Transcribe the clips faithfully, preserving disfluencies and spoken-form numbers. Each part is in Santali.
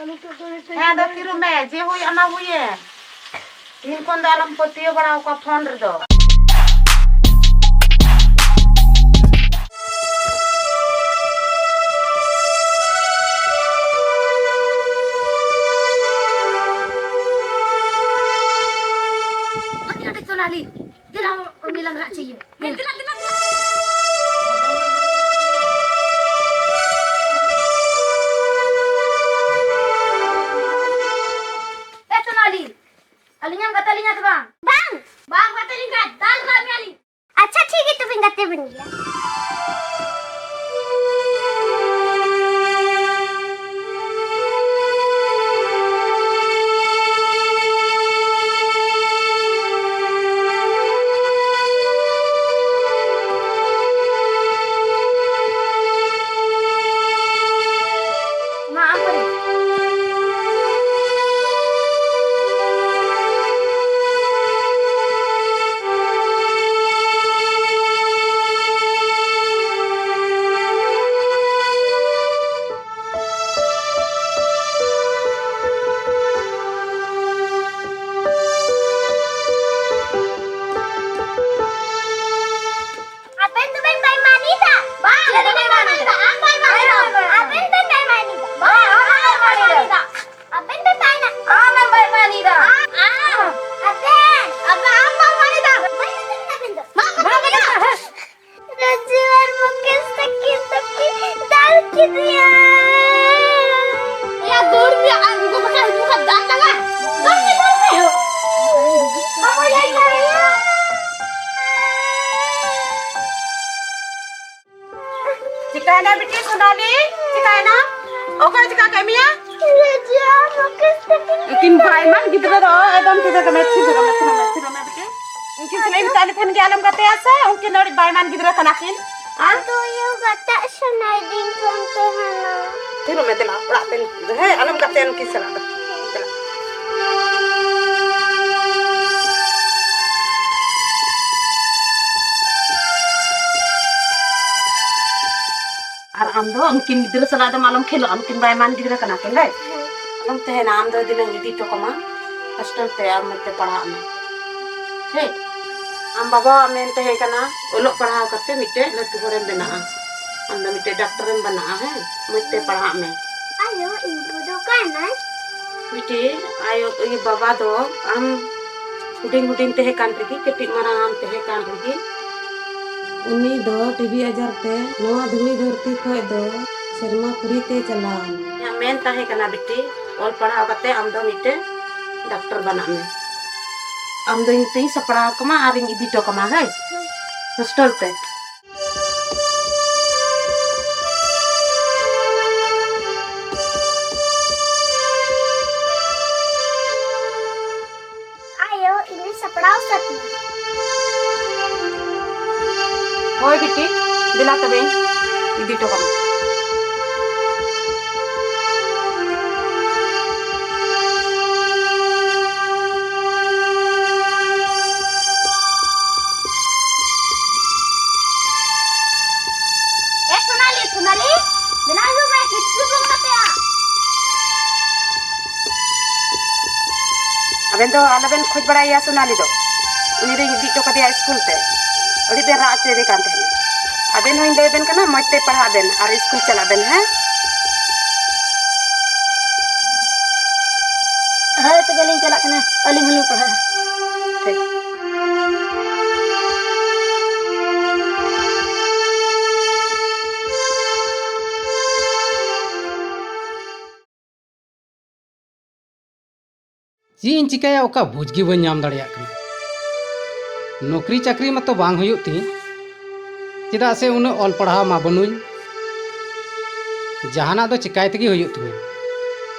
ᱦᱮᱸ, ᱟᱫᱚ ᱛᱷᱤᱨᱚᱜ ᱢᱮ, ᱡᱮ ᱦᱩᱭ ᱟᱢᱟ ᱦᱩᱭᱮᱱ᱾ ᱛᱤᱦᱤᱧ ᱠᱷᱚᱱ ᱫᱚ ᱟᱞᱚᱢ ᱯᱟᱹᱛᱭᱟᱹᱣ ᱵᱟᱲᱟ ᱟᱠᱚᱣᱟ ᱯᱷᱳᱱ ᱨᱮᱫᱚ᱾ ᱦᱟᱹᱱᱤ ᱟᱹᱰᱤ ᱪᱚᱞᱟᱞᱤ᱾ ᱫᱮᱞᱟ, ᱩᱱᱤ ᱞᱟᱝ ᱨᱟᱜ ᱦᱚᱪᱚᱭᱮᱭᱟ᱾ ᱫᱮᱞᱟ, ᱫᱮᱞᱟ, ᱫᱮᱞᱟ᱾ ᱮ ᱥᱳᱱᱟᱞᱤ, ᱟᱹᱞᱤᱧ ᱮᱢ ᱜᱟᱛᱮ ᱞᱤᱧᱟ ᱥᱮ ᱵᱟᱝ? ᱵᱟᱝ᱾ ᱵᱟᱝ ᱜᱟᱛᱮ ᱞᱤᱧ ᱠᱷᱟᱱ ᱫᱟᱞ ᱨᱟᱜ ᱢᱮᱭᱟᱞᱤᱧ᱾ ᱟᱪᱪᱷᱟ, ᱴᱷᱤᱠ ᱜᱮᱭᱟ, ᱛᱚᱵᱮᱧ ᱜᱟᱛᱮ ᱵᱮᱱ ᱜᱮᱭᱟ᱾ ᱟᱵᱮᱱ ᱫᱚᱵᱮᱱ ᱵᱮᱭᱢᱟᱱᱤᱭᱮᱫᱟ᱾ ᱵᱟᱝ, ᱟᱞᱮ ᱫᱚ ᱵᱮᱭᱢᱟᱱᱤᱭᱮᱫᱟ᱾ ᱟᱢ ᱵᱮᱭᱢᱟᱱᱤᱭᱮᱫᱟ᱾ ᱟᱵᱮᱱ ᱵᱮᱱ ᱵᱮᱭᱢᱟᱱᱤᱭᱮᱫᱟ᱾ ᱵᱟᱝ, ᱟᱢ ᱵᱮᱭᱢᱟᱱᱤᱭᱮᱫᱟ᱾ ᱟᱢ ᱵᱮᱭᱢᱟᱱᱤᱭᱮᱫᱟ᱾ ᱟᱵᱮᱱ ᱵᱮᱭᱢᱟᱱᱤᱭᱮᱫᱟ᱾ ᱟᱢ, ᱟᱢ᱾ ᱟᱵᱮᱱ᱾ ᱟᱵᱮᱱ, ᱟᱢ ᱵᱮᱭᱢᱟᱱᱤᱭᱮᱫᱟ᱾ ᱵᱟᱝ, ᱟᱵᱮᱱ ᱫᱚ᱾ ᱵᱟᱝ, ᱵᱟᱝ, ᱵᱟᱝ᱾ ᱨᱟᱡᱩ ᱟᱨ ᱢᱩᱠᱮᱥ ᱛᱟᱹᱠᱤᱱ ᱫᱚᱠᱤᱱ ᱫᱟᱞ ᱠᱮᱫᱮᱭᱟ᱾ ᱭᱟ, ᱫᱟᱹᱲ ᱢᱮ, ᱟᱨ ᱩᱱᱠᱩ ᱵᱟᱠᱷᱟᱡ ᱩᱱᱠᱩ ᱵᱟᱠᱷᱟᱡ ᱫᱟᱞ ᱞᱟᱜᱟ᱾ ᱫᱟᱹᱲ ᱢᱮ, ᱫᱟᱹᱲ ᱢᱮ᱾ ᱟᱵᱚ ᱡᱟᱭᱜᱟ ᱨᱮ᱾ ᱪᱤᱠᱟᱭᱱᱟ ᱵᱤᱴᱤ ᱥᱳᱱᱟᱞᱤ? ᱪᱤᱠᱟᱭᱱᱟ? ᱚᱠᱚᱭ ᱪᱤᱠᱟ ᱠᱮᱫ ᱢᱮᱭᱟ? ᱨᱟᱡᱟ, ᱢᱩᱠᱮᱥ ᱛᱟᱹᱠᱤᱱ ᱩᱱᱠᱤᱱ ᱵᱟᱭᱢᱟᱱ ᱜᱤᱫᱽᱨᱟᱹ ᱫᱚ ᱮᱠᱫᱚᱢ ᱛᱷᱤᱨ ᱢᱮ, ᱛᱷᱤᱨ ᱢᱮ, ᱛᱷᱤᱨ ᱢᱮ, ᱛᱷᱤᱨ ᱢᱮ ᱵᱤᱴᱤ᱾ ᱩᱱᱠᱤᱱ ᱥᱟᱞᱟᱜ ᱤᱧ ᱢᱮᱛᱟᱫ ᱞᱮ ᱛᱟᱦᱮᱱ ᱜᱮ ᱟᱞᱚᱢ ᱜᱟᱛᱮᱜᱼᱟ ᱥᱮ, ᱩᱱᱠᱤᱱ ᱟᱹᱰᱤ ᱵᱟᱭᱢᱟᱱ ᱜᱤᱫᱽᱨᱟᱹ ᱠᱟᱱᱟ ᱠᱤᱱ᱾ ᱟᱫᱚ ᱭᱳ ᱜᱟᱛᱮᱜ ᱥᱟᱱᱟᱭᱮᱫᱤᱧ ᱠᱟᱱ ᱛᱟᱦᱮᱱᱟ᱾ ᱛᱷᱤᱨᱚᱜ ᱢᱮ, ᱫᱮᱞᱟ, ᱚᱲᱟᱜ ᱛᱮ, ᱦᱮᱸ, ᱟᱞᱚᱢ ᱜᱟᱛᱮᱜᱼᱟ ᱱᱩᱠᱤᱱ ᱥᱟᱞᱟᱜ ᱫᱚ᱾ ᱫᱮᱞᱟ᱾ ᱟᱨ ᱟᱢ ᱫᱚ ᱩᱱᱠᱤᱱ ᱜᱤᱫᱽᱨᱟᱹ ᱥᱟᱞᱟᱜ ᱫᱚ ᱟᱞᱚᱢ ᱠᱷᱮᱞᱚᱜᱼᱟ, ᱩᱱᱠᱤᱱ ᱵᱟᱭᱢᱟᱱ ᱜᱤᱫᱽᱨᱟᱹ ᱠᱟᱱᱟ ᱠᱤᱱ, ᱦᱳᱭ᱾ ᱟᱞᱚᱢ ᱛᱟᱦᱮᱱᱟ, ᱟᱢ ᱫᱚ ᱫᱤᱱᱟᱹᱢ ᱤᱫᱤ ᱦᱚᱴᱚ ᱠᱟᱢᱟ ᱦᱳᱥᱴᱮᱞ ᱛᱮ, ᱟᱢ ᱢᱚᱡᱽ ᱛᱮ ᱯᱟᱲᱦᱟᱜ ᱢᱮ᱾ ᱴᱷᱤᱠ? ᱟᱢ ᱵᱟᱵᱟᱣᱟᱜ ᱢᱮᱱ ᱛᱟᱦᱮᱸ ᱠᱟᱱᱟ, ᱚᱞᱚᱜ ᱯᱟᱲᱦᱟᱣ ᱠᱟᱛᱮ ᱢᱤᱫᱴᱮᱡ ᱞᱟᱹᱴᱩ ᱦᱚᱲᱮᱢ ᱵᱮᱱᱟᱜᱼᱟ, ᱟᱢ ᱫᱚ ᱢᱤᱫᱴᱮᱡ ᱰᱟᱠᱛᱟᱨᱮᱢ ᱵᱮᱱᱟᱜᱼᱟ, ᱦᱮᱸ? ᱢᱚᱡᱽ ᱛᱮ ᱯᱟᱲᱦᱟᱜ ᱢᱮ᱾ ᱟᱭᱳ, ᱤᱧ ᱵᱩ ᱫᱚ ᱚᱠᱟᱭᱮᱱᱟᱭ? ᱵᱤᱴᱤ, ᱟᱭᱳ, ᱤᱭᱟᱹ, ᱵᱟᱵᱟ ᱫᱚ ᱟᱢ ᱦᱩᱰᱤᱧ ᱦᱩᱰᱤᱧ ᱛᱟᱦᱮᱸ ᱠᱟᱱ ᱨᱮᱜᱮ, ᱠᱟᱹᱴᱤᱡ ᱢᱟᱨᱟᱝ ᱟᱢ ᱛᱟᱦᱮᱸ ᱠᱟᱱ ᱨᱮᱜᱮ, ᱩᱱᱤ ᱫᱚ ᱴᱤᱵᱤ ᱟᱡᱟᱨ ᱛᱮ ᱱᱚᱣᱟ ᱫᱷᱩᱲᱤ ᱫᱷᱟᱹᱨᱛᱤ ᱠᱷᱚᱡ ᱫᱚ ᱥᱮᱨᱢᱟ ᱯᱩᱨᱤ ᱛᱮ ᱪᱟᱞᱟᱣ ᱮᱱᱟ᱾ ᱤᱧᱟᱹᱜ ᱢᱮᱱ ᱛᱟᱦᱮᱸ ᱠᱟᱱᱟ, ᱵᱤᱴᱤ, ᱚᱞ ᱯᱟᱲᱦᱟᱣ ᱠᱟᱛᱮ ᱟᱢ ᱫᱚ ᱢᱤᱫᱴᱮᱱ ᱰᱟᱠᱛᱟᱨ ᱵᱮᱱᱟᱜ ᱢᱮ᱾ ᱟᱢ ᱫᱚ ᱤᱧ ᱛᱮᱧ ᱥᱟᱯᱲᱟᱣ ᱠᱟᱢᱟ ᱟᱨᱤᱧ ᱤᱫᱤ ᱦᱚᱴᱚ ᱠᱟᱢᱟ, ᱦᱳᱭ, ᱦᱳᱥᱴᱮᱞ ᱛᱮ᱾ ᱟᱭᱳ, ᱤᱧ ᱥᱟᱯᱲᱟᱣ ᱥᱟᱹᱛ ᱮᱱᱟ᱾ ᱦᱳᱭ ᱵᱤᱴᱤ, ᱫᱮᱞᱟ ᱛᱚᱵᱮᱧ ᱤᱫᱤ ᱦᱚᱴᱚ ᱠᱟᱢᱟ᱾ ᱮ ᱥᱳᱱᱟᱞᱤ, ᱥᱳᱱᱟᱞᱤ, ᱫᱮᱞᱟ ᱦᱤᱡᱩᱜ ᱢᱮ, ᱠᱤᱪᱷᱩ ᱵᱚᱱ ᱜᱟᱛᱮᱜᱼᱟ᱾ ᱟᱵᱮᱱ ᱫᱚ ᱟᱞᱚᱵᱮᱱ ᱠᱷᱚᱡᱽ ᱵᱟᱲᱟᱭᱮᱭᱟ ᱥᱳᱱᱟᱞᱤ ᱫᱚ, ᱩᱱᱤ ᱫᱚᱧ ᱤᱫᱤ ᱦᱚᱴᱚ ᱠᱟᱫᱮᱭᱟ ᱥᱠᱩᱞ ᱛᱮ, ᱟᱹᱰᱤ ᱵᱮᱱ ᱨᱟᱜ ᱦᱚᱪᱚᱭᱮᱫᱮ ᱠᱟᱱ ᱛᱟᱦᱮᱸᱱᱟ᱾ ᱟᱵᱮᱱ ᱦᱚᱸᱧ ᱞᱟᱹᱭ ᱟᱵᱮᱱ ᱠᱟᱱᱟ, ᱢᱚᱡᱽ ᱛᱮ ᱯᱟᱲᱦᱟᱜ ᱵᱮᱱ ᱟᱨ ᱥᱠᱩᱞ ᱪᱟᱞᱟᱜ ᱵᱮᱱ, ᱦᱮᱸ? ᱦᱳᱭ, ᱛᱚᱵᱮ ᱞᱤᱧ ᱪᱟᱞᱟᱜ ᱠᱟᱱᱟ, ᱟᱹᱞᱤᱧ ᱦᱚᱸᱞᱤᱧ ᱯᱟᱲᱦᱟᱜᱼᱟ᱾ ᱴᱷᱤᱠ᱾ ᱪᱮᱫ ᱤᱧ ᱪᱤᱠᱟᱹᱭᱟ, ᱚᱠᱟ ᱵᱩᱡᱽ ᱜᱮ ᱵᱟᱹᱧ ᱧᱟᱢ ᱫᱟᱲᱮᱭᱟᱜ ᱠᱟᱱᱟ᱾ ᱱᱚᱠᱨᱤ ᱪᱟᱹᱠᱨᱤ ᱢᱟᱛᱚ ᱵᱟᱝ ᱦᱩᱭᱩᱜ ᱛᱤᱧ, ᱪᱮᱫᱟᱜ ᱥᱮ ᱩᱱᱟᱹᱜ ᱚᱞ ᱯᱟᱲᱦᱟᱣ ᱢᱟ ᱵᱟᱹᱱᱩᱧ᱾ ᱡᱟᱦᱟᱱᱟᱜ ᱫᱚ ᱪᱤᱠᱟᱭ ᱛᱮᱜᱮ ᱦᱩᱭᱩᱜ ᱛᱤᱧᱟᱹ᱾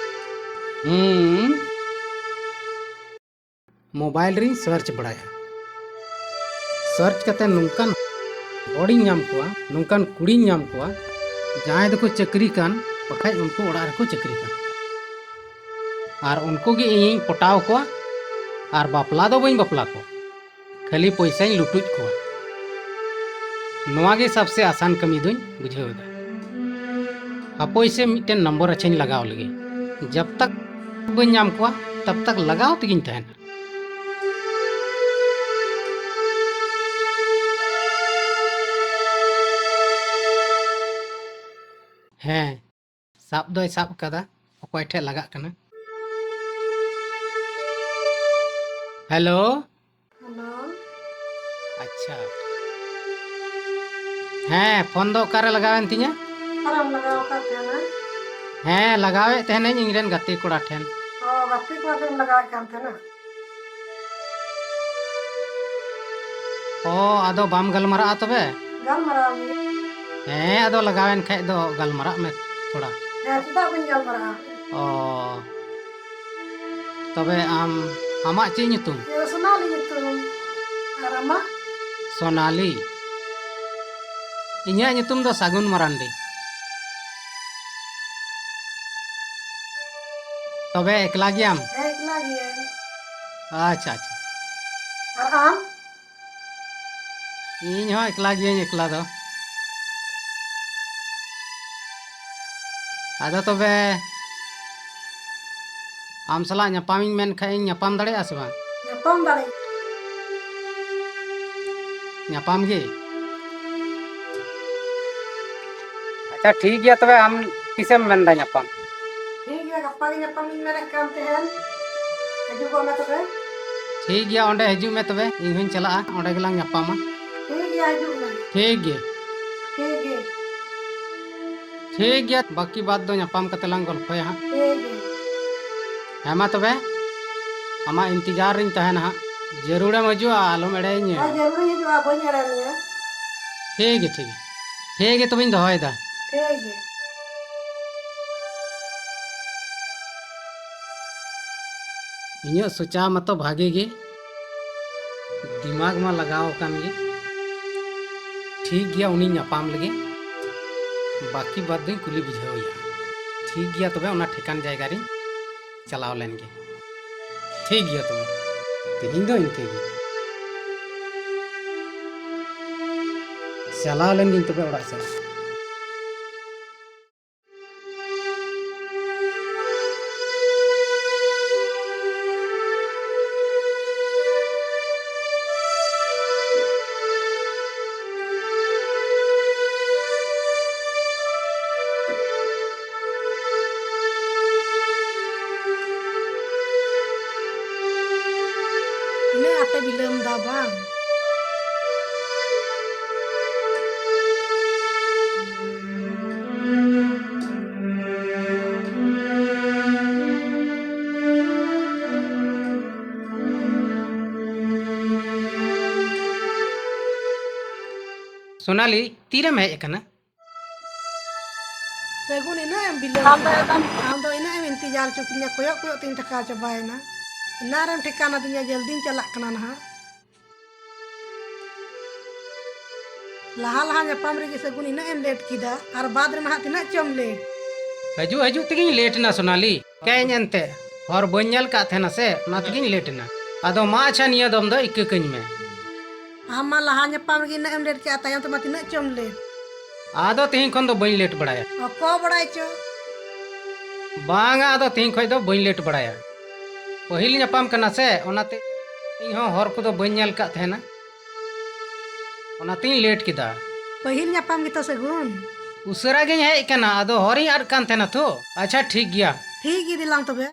ᱦᱩᱸ, ᱢᱳᱵᱟᱭᱤᱞ ᱨᱤᱧ ᱥᱟᱨᱪ ᱵᱟᱲᱟᱭᱟ᱾ ᱥᱟᱨᱪ ᱠᱟᱛᱮ ᱱᱚᱝᱠᱟᱱ ᱦᱚᱲᱤᱧ ᱧᱟᱢ ᱠᱚᱣᱟ, ᱱᱚᱝᱠᱟᱱ ᱠᱩᱲᱤᱧ ᱧᱟᱢ ᱠᱚᱣᱟ, ᱡᱟᱦᱟᱸᱭ ᱫᱚᱠᱚ ᱪᱟᱹᱠᱨᱤ ᱠᱟᱱ, ᱵᱟᱠᱷᱟᱡ ᱩᱱᱠᱩ ᱚᱲᱟᱜ ᱨᱮᱠᱚ ᱪᱟᱹᱠᱨᱤ ᱠᱟᱱ᱾ ᱟᱨ ᱩᱱᱠᱩ ᱜᱮ ᱤᱧᱤᱧ ᱯᱚᱴᱟᱣ ᱠᱚᱣᱟ, ᱟᱨ ᱵᱟᱯᱞᱟ ᱫᱚ ᱵᱟᱹᱧ ᱵᱟᱯᱞᱟ ᱠᱚᱣᱟ, ᱠᱷᱟᱹᱞᱤ ᱯᱚᱭᱥᱟᱧ ᱞᱩᱴᱩᱡ ᱠᱚᱣᱟ᱾ ᱱᱚᱣᱟ ᱜᱮ ᱥᱟᱵᱥᱮ ᱟᱥᱟᱱ ᱠᱟᱹᱢᱤ ᱫᱚᱧ ᱵᱩᱡᱷᱟᱹᱣ ᱮᱫᱟ᱾ ᱦᱟᱯᱳᱭ ᱥᱮ, ᱢᱤᱫᱴᱮᱱ ᱱᱚᱢᱵᱚᱨ ᱟᱪᱷᱟᱧ ᱞᱟᱜᱟᱣ ᱞᱮᱜᱮ᱾ ᱡᱟᱵ ᱛᱟᱠ ᱵᱟᱹᱧ ᱧᱟᱢ ᱠᱚᱣᱟ, ᱛᱟᱵ ᱛᱟᱠ ᱞᱟᱜᱟᱣ ᱛᱮᱜᱤᱧ ᱛᱟᱦᱮᱱᱟ᱾ ᱦᱮᱸ, ᱥᱟᱵ ᱫᱚᱭ ᱥᱟᱵ ᱠᱟᱫᱟ᱾ ᱚᱠᱚᱭ ᱴᱷᱮᱡ ᱞᱟᱜᱟᱜ ᱠᱟᱱᱟ? ᱦᱮᱞᱳ᱾ ᱦᱮᱞᱳ᱾ ᱟᱪᱪᱷᱟ᱾ ᱦᱮᱸ, ᱯᱷᱳᱱ ᱫᱚ ᱚᱠᱟᱨᱮ ᱞᱟᱜᱟᱣᱮᱱ ᱛᱤᱧᱟ? ᱚᱠᱟᱨᱮᱢ ᱞᱟᱜᱟᱣ ᱟᱠᱟᱫ ᱛᱟᱦᱮᱱᱟ? ᱦᱮᱸ, ᱞᱟᱜᱟᱣᱮᱫ ᱛᱟᱦᱮᱱᱟᱹᱧ ᱤᱧᱨᱮᱱ ᱜᱟᱛᱮ ᱠᱚᱲᱟ ᱴᱷᱮᱱ᱾ ᱚ, ᱜᱟᱛᱮ ᱠᱚᱲᱟ ᱴᱷᱮᱱ ᱞᱟᱜᱟᱣᱮᱫ ᱠᱟᱱ ᱛᱟᱦᱮᱱᱟ? ᱚ, ᱟᱫᱚ ᱵᱟᱢ ᱜᱟᱞᱢᱟᱨᱟᱜᱼᱟ ᱛᱚᱵᱮ? ᱜᱟᱞᱢᱟᱨᱟᱣ ᱜᱮ᱾ ᱦᱮᱸ, ᱟᱫᱚ ᱞᱟᱜᱟᱣᱮᱱ ᱠᱷᱟᱡ ᱫᱚ ᱜᱟᱞᱢᱟᱨᱟᱜ ᱢᱮ ᱛᱷᱚᱲᱟ᱾ ᱦᱮᱸ, ᱪᱮᱫᱟᱜ ᱵᱟᱹᱧ ᱜᱟᱞᱢᱟᱨᱟᱜᱼᱟ? ᱚ, ᱛᱚᱵᱮ ᱟᱢ, ᱟᱢᱟᱜ ᱪᱮᱫ ᱧᱩᱛᱩᱢ? ᱤᱧ ᱫᱚ ᱥᱳᱱᱟᱞᱤ ᱧᱩᱛᱩᱢ᱾ ᱟᱨ ᱟᱢᱟᱜ? ᱥᱳᱱᱟᱞᱤ᱾ ᱤᱧᱟᱹᱜ ᱧᱩᱛᱩᱢ ᱫᱚ ᱥᱟᱹᱜᱩᱱ ᱢᱟᱨᱟᱱᱰᱤ᱾ ᱛᱚᱵᱮ ᱮᱠᱞᱟ ᱜᱮᱭᱟᱢ? ᱦᱮᱸ, ᱮᱠᱞᱟ ᱜᱤᱭᱟᱹᱧ᱾ ᱟᱪᱪᱷᱟ, ᱟᱪᱪᱷᱟ᱾ ᱟᱨ ᱟᱢ? ᱤᱧ ᱦᱚᱸ ᱮᱠᱞᱟ ᱜᱤᱭᱟᱹᱧ, ᱮᱠᱞᱟ ᱫᱚ᱾ ᱟᱫᱚ ᱛᱚᱵᱮ ᱟᱢ ᱥᱟᱞᱟᱜ ᱧᱟᱯᱟᱢᱤᱧ ᱢᱮᱱ ᱠᱷᱟᱡ ᱤᱧ ᱧᱟᱯᱟᱢ ᱫᱟᱲᱮᱭᱟᱜᱼᱟ ᱥᱮ ᱵᱟᱝ? ᱧᱟᱯᱟᱢ ᱫᱟᱲᱮᱭᱟᱜᱼᱟ᱾ ᱧᱟᱯᱟᱢ ᱜᱮ? ᱟᱪᱪᱷᱟ, ᱴᱷᱤᱠ ᱜᱮᱭᱟ, ᱛᱚᱵᱮ ᱟᱢ ᱛᱤᱥᱮᱢ ᱢᱮᱱᱫᱟ ᱧᱟᱯᱟᱢ? ᱴᱷᱤᱠ ᱜᱮᱭᱟ, ᱜᱟᱯᱟ ᱜᱮ ᱧᱟᱯᱟᱢᱤᱧ ᱢᱮᱱᱮᱫ ᱠᱟᱱ ᱛᱟᱦᱮᱱ᱾ ᱦᱤᱡᱩᱜᱚᱜ ᱢᱮ ᱛᱚᱵᱮ᱾ ᱴᱷᱤᱠ ᱜᱮᱭᱟ, ᱚᱸᱰᱮ ᱦᱤᱡᱩᱜ ᱢᱮ ᱛᱚᱵᱮ, ᱤᱧ ᱦᱚᱸᱧ ᱪᱟᱞᱟᱜᱼᱟ, ᱚᱸᱰᱮ ᱜᱮᱞᱟᱝ ᱧᱟᱯᱟᱢᱟ᱾ ᱴᱷᱤᱠ ᱜᱮᱭᱟ, ᱦᱤᱡᱩᱜ ᱢᱮ᱾ ᱴᱷᱤᱠ ᱜᱮ᱾ ᱴᱷᱤᱠ ᱜᱮ᱾ ᱴᱷᱤᱠ ᱜᱮᱭᱟ, ᱵᱟᱹᱠᱤ ᱵᱟᱫᱽ ᱫᱚ ᱧᱟᱯᱟᱢ ᱠᱟᱛᱮ ᱞᱟᱝ ᱜᱚᱞᱯᱷᱚᱭᱟ ᱦᱟᱸᱜ᱾ ᱴᱷᱤᱠ ᱜᱮᱭᱟ᱾ ᱦᱮᱸ ᱢᱟ ᱛᱚᱵᱮ, ᱟᱢᱟᱜ ᱤᱱᱛᱮᱡᱟᱨ ᱨᱤᱧ ᱛᱟᱦᱮᱱᱟ ᱦᱟᱸᱜ᱾ ᱡᱟᱹᱨᱩᱲᱮᱢ ᱦᱤᱡᱩᱜᱼᱟ, ᱟᱞᱚᱢ ᱮᱲᱮᱭᱟᱹᱧᱟᱹ᱾ ᱦᱮᱸ, ᱡᱟᱹᱨᱩᱲᱤᱧ ᱦᱤᱡᱩᱜᱼᱟ, ᱵᱟᱹᱧ ᱮᱲᱮ ᱢᱮᱭᱟ᱾ ᱴᱷᱤᱠ ᱜᱮ, ᱴᱷᱤᱠ ᱜᱮ᱾ ᱴᱷᱤᱠ ᱜᱮ, ᱛᱚᱵᱮᱧ ᱫᱚᱦᱚᱭᱮᱫᱟ᱾ ᱴᱷᱤᱠ ᱜᱮ᱾ ᱤᱧᱟᱹᱜ ᱥᱚᱪᱟ ᱢᱟᱛᱚ ᱵᱷᱟᱜᱮ ᱜᱮ, ᱫᱤᱢᱟᱜᱽ ᱢᱟ ᱞᱟᱜᱟᱣ ᱟᱠᱟᱱ ᱜᱮ᱾ ᱴᱷᱤᱠ ᱜᱮᱭᱟ, ᱩᱱᱤ ᱧᱟᱯᱟᱢ ᱞᱮᱜᱮ, ᱵᱟᱹᱠᱤ ᱵᱟᱫᱽ ᱫᱚᱧ ᱠᱩᱞᱤ ᱵᱩᱡᱷᱟᱹᱣ ᱮᱭᱟ᱾ ᱴᱷᱤᱠ ᱜᱮᱭᱟ, ᱛᱚᱵᱮ ᱚᱱᱟ ᱴᱷᱤᱠᱟᱱ ᱡᱟᱭᱜᱟ ᱨᱤᱧ ᱪᱟᱞᱟᱣ ᱞᱮᱱ ᱜᱮ᱾ ᱴᱷᱤᱠ ᱜᱮᱭᱟ, ᱛᱚᱵᱮ ᱛᱮᱦᱮᱧ ᱫᱚ ᱤᱱᱠᱟᱹ ᱜᱮ᱾ ᱪᱟᱞᱟᱣ ᱞᱮᱱ ᱜᱤᱧ ᱛᱚᱵᱮ ᱚᱲᱟᱜ ᱥᱮᱫ᱾ ᱥᱳᱱᱟᱞᱤ, ᱛᱤᱨᱮᱢ ᱦᱮᱡ ᱟᱠᱟᱱᱟ? ᱥᱟᱹᱜᱩᱱ, ᱤᱱᱟᱹᱜ ᱮᱢ ᱵᱤᱞᱚᱢ ᱟᱢ ᱫᱚ ᱠᱮᱫᱟ? ᱮᱠᱫᱚᱢ ᱟᱢ ᱫᱚ ᱤᱱᱟᱹᱜ ᱮᱢ ᱤᱱᱛᱤᱡᱟᱨ ᱦᱚᱪᱚ ᱠᱤᱧᱟ, ᱠᱚᱭᱚᱜ ᱠᱚᱭᱚᱜ ᱛᱤᱧ ᱛᱷᱟᱠᱟ ᱪᱟᱵᱟᱭᱮᱱᱟ᱾ ᱮᱱᱟᱱ ᱨᱮᱢ ᱴᱷᱮᱠᱟᱱ ᱟᱹᱫᱤᱧᱟ, ᱡᱚᱞᱫᱤᱧ ᱪᱟᱞᱟᱜ ᱠᱟᱱᱟ ᱱᱟᱦᱟᱜ᱾ ᱞᱟᱦᱟ ᱞᱟᱦᱟ ᱧᱟᱯᱟᱢ ᱨᱮᱜᱮ ᱥᱟᱹᱜᱩᱱ ᱤᱱᱟᱹᱜ ᱮᱢ ᱞᱮᱴ ᱠᱮᱫᱟ, ᱟᱨ ᱵᱟᱫᱽ ᱨᱮ ᱱᱟᱦᱟᱜ ᱛᱤᱱᱟᱹᱜ ᱪᱚᱢ ᱞᱮᱴ᱾ ᱦᱤᱡᱩᱜ ᱦᱤᱡᱩᱜ ᱛᱮᱜᱤᱧ ᱞᱮᱴ ᱮᱱᱟ ᱥᱳᱱᱟᱞᱤ᱾ ᱪᱤᱠᱟᱹᱭᱟᱹᱧ ᱮᱱᱛᱮ, ᱦᱚᱨ ᱵᱟᱹᱧ ᱧᱮᱞ ᱠᱟᱫ ᱛᱟᱦᱮᱱᱟ ᱥᱮ, ᱚᱱᱟ ᱛᱮᱜᱤᱧ ᱞᱮᱴ ᱮᱱᱟ᱾ ᱟᱫᱚ ᱢᱟ ᱟᱪᱪᱷᱟ, ᱱᱤᱭᱟᱹ ᱫᱚᱢ ᱫᱚ ᱤᱠᱟᱹ ᱠᱟᱹᱧ ᱢᱮ᱾ ᱟᱢ ᱢᱟ ᱞᱟᱦᱟ ᱧᱟᱯᱟᱢ ᱨᱮᱜᱮ ᱤᱱᱟᱹᱜ ᱮᱢ ᱞᱮᱴ ᱠᱮᱫᱼᱟ, ᱛᱟᱭᱚᱢ ᱛᱮᱢᱟ ᱛᱤᱱᱟᱹᱜ ᱪᱚᱢ ᱞᱮᱴ᱾ ᱟᱫᱚ ᱛᱮᱦᱮᱧ ᱠᱷᱚᱱ ᱫᱚ ᱵᱟᱹᱧ ᱞᱮᱴ ᱵᱟᱲᱟᱭᱟ᱾ ᱚᱠᱚᱭ ᱵᱟᱲᱟᱭ ᱪᱚ᱾ ᱵᱟᱝᱟ, ᱟᱫᱚ ᱛᱮᱦᱮᱧ ᱠᱷᱚᱱ ᱫᱚ ᱵᱟᱹᱧ ᱞᱮᱴ ᱵᱟᱲᱟᱭᱟ᱾ ᱯᱟᱹᱦᱤᱞ ᱧᱟᱯᱟᱢ ᱠᱟᱱᱟ ᱥᱮ, ᱚᱱᱟᱛᱮ ᱤᱧ ᱦᱚᱸ ᱦᱚᱨ ᱠᱚᱫᱚ ᱵᱟᱹᱧ ᱧᱮᱞ ᱠᱟᱫ ᱛᱟᱦᱮᱱᱟ, ᱚᱱᱟᱛᱤᱧ ᱞᱮᱴ ᱠᱮᱫᱟ᱾ ᱯᱟᱹᱦᱤᱞ ᱧᱟᱯᱟᱢ ᱜᱮᱛᱚ ᱥᱟᱹᱜᱩᱱ᱾ ᱩᱥᱟᱹᱨᱟ ᱜᱤᱧ ᱦᱮᱡ ᱠᱟᱱᱟ, ᱟᱫᱚ ᱦᱚᱨᱤᱧ ᱟᱫ ᱠᱟᱱ ᱛᱟᱦᱮᱱᱟ ᱛᱚ᱾ ᱟᱪᱪᱷᱟ, ᱴᱷᱤᱠ ᱜᱮᱭᱟ᱾ ᱴᱷᱤᱠ ᱜᱮ, ᱫᱮᱞᱟᱝ ᱛᱚᱵᱮ᱾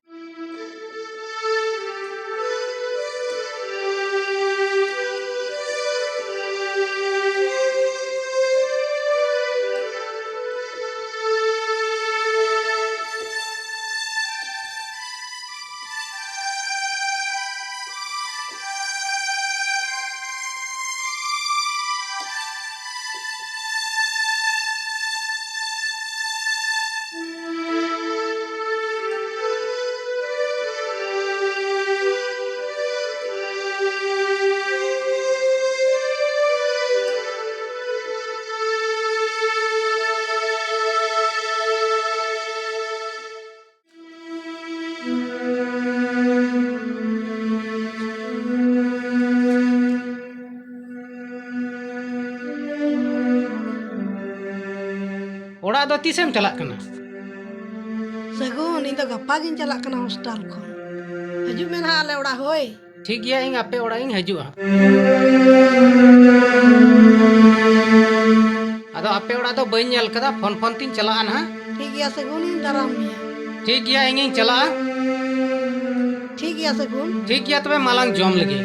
ᱚᱲᱟᱜ ᱫᱚ ᱛᱤᱥᱮᱢ ᱪᱟᱞᱟᱜ ᱠᱟᱱᱟ? ᱥᱟᱹᱜᱩᱱ, ᱤᱧ ᱫᱚ ᱜᱟᱯᱟ ᱜᱤᱧ ᱪᱟᱞᱟᱜ ᱠᱟᱱᱟ ᱦᱳᱥᱴᱮᱞ ᱠᱷᱚᱱ᱾ ᱦᱤᱡᱩᱜ ᱢᱮ ᱱᱟᱦᱟᱜ ᱟᱞᱮ ᱚᱲᱟᱜ, ᱦᱳᱭ᱾ ᱴᱷᱤᱠ ᱜᱮᱭᱟ, ᱤᱧ ᱟᱯᱮ ᱚᱲᱟᱜ ᱤᱧ ᱦᱤᱡᱩᱜᱼᱟ᱾ ᱟᱫᱚ ᱟᱯᱮ ᱚᱲᱟᱜ ᱫᱚ ᱵᱟᱹᱧ ᱧᱮᱞ ᱠᱟᱫᱟ, ᱯᱷᱳᱱ ᱯᱷᱳᱱ ᱛᱤᱧ ᱪᱟᱞᱟᱜᱼᱟ ᱱᱟᱦᱟᱜ᱾ ᱴᱷᱤᱠ ᱜᱮᱭᱟ ᱥᱟᱹᱜᱩᱱ, ᱤᱧ ᱫᱟᱨᱟᱢ ᱢᱮᱭᱟ᱾ ᱴᱷᱤᱠ ᱜᱮᱭᱟ, ᱤᱧᱤᱧ ᱪᱟᱞᱟᱜᱼᱟ᱾ ᱴᱷᱤᱠ ᱜᱮᱭᱟ ᱥᱟᱹᱜᱩᱱ᱾ ᱴᱷᱤᱠ ᱜᱮᱭᱟ, ᱛᱚᱵᱮ ᱢᱟᱞᱟᱝ ᱡᱚᱢ ᱞᱮᱜᱮ᱾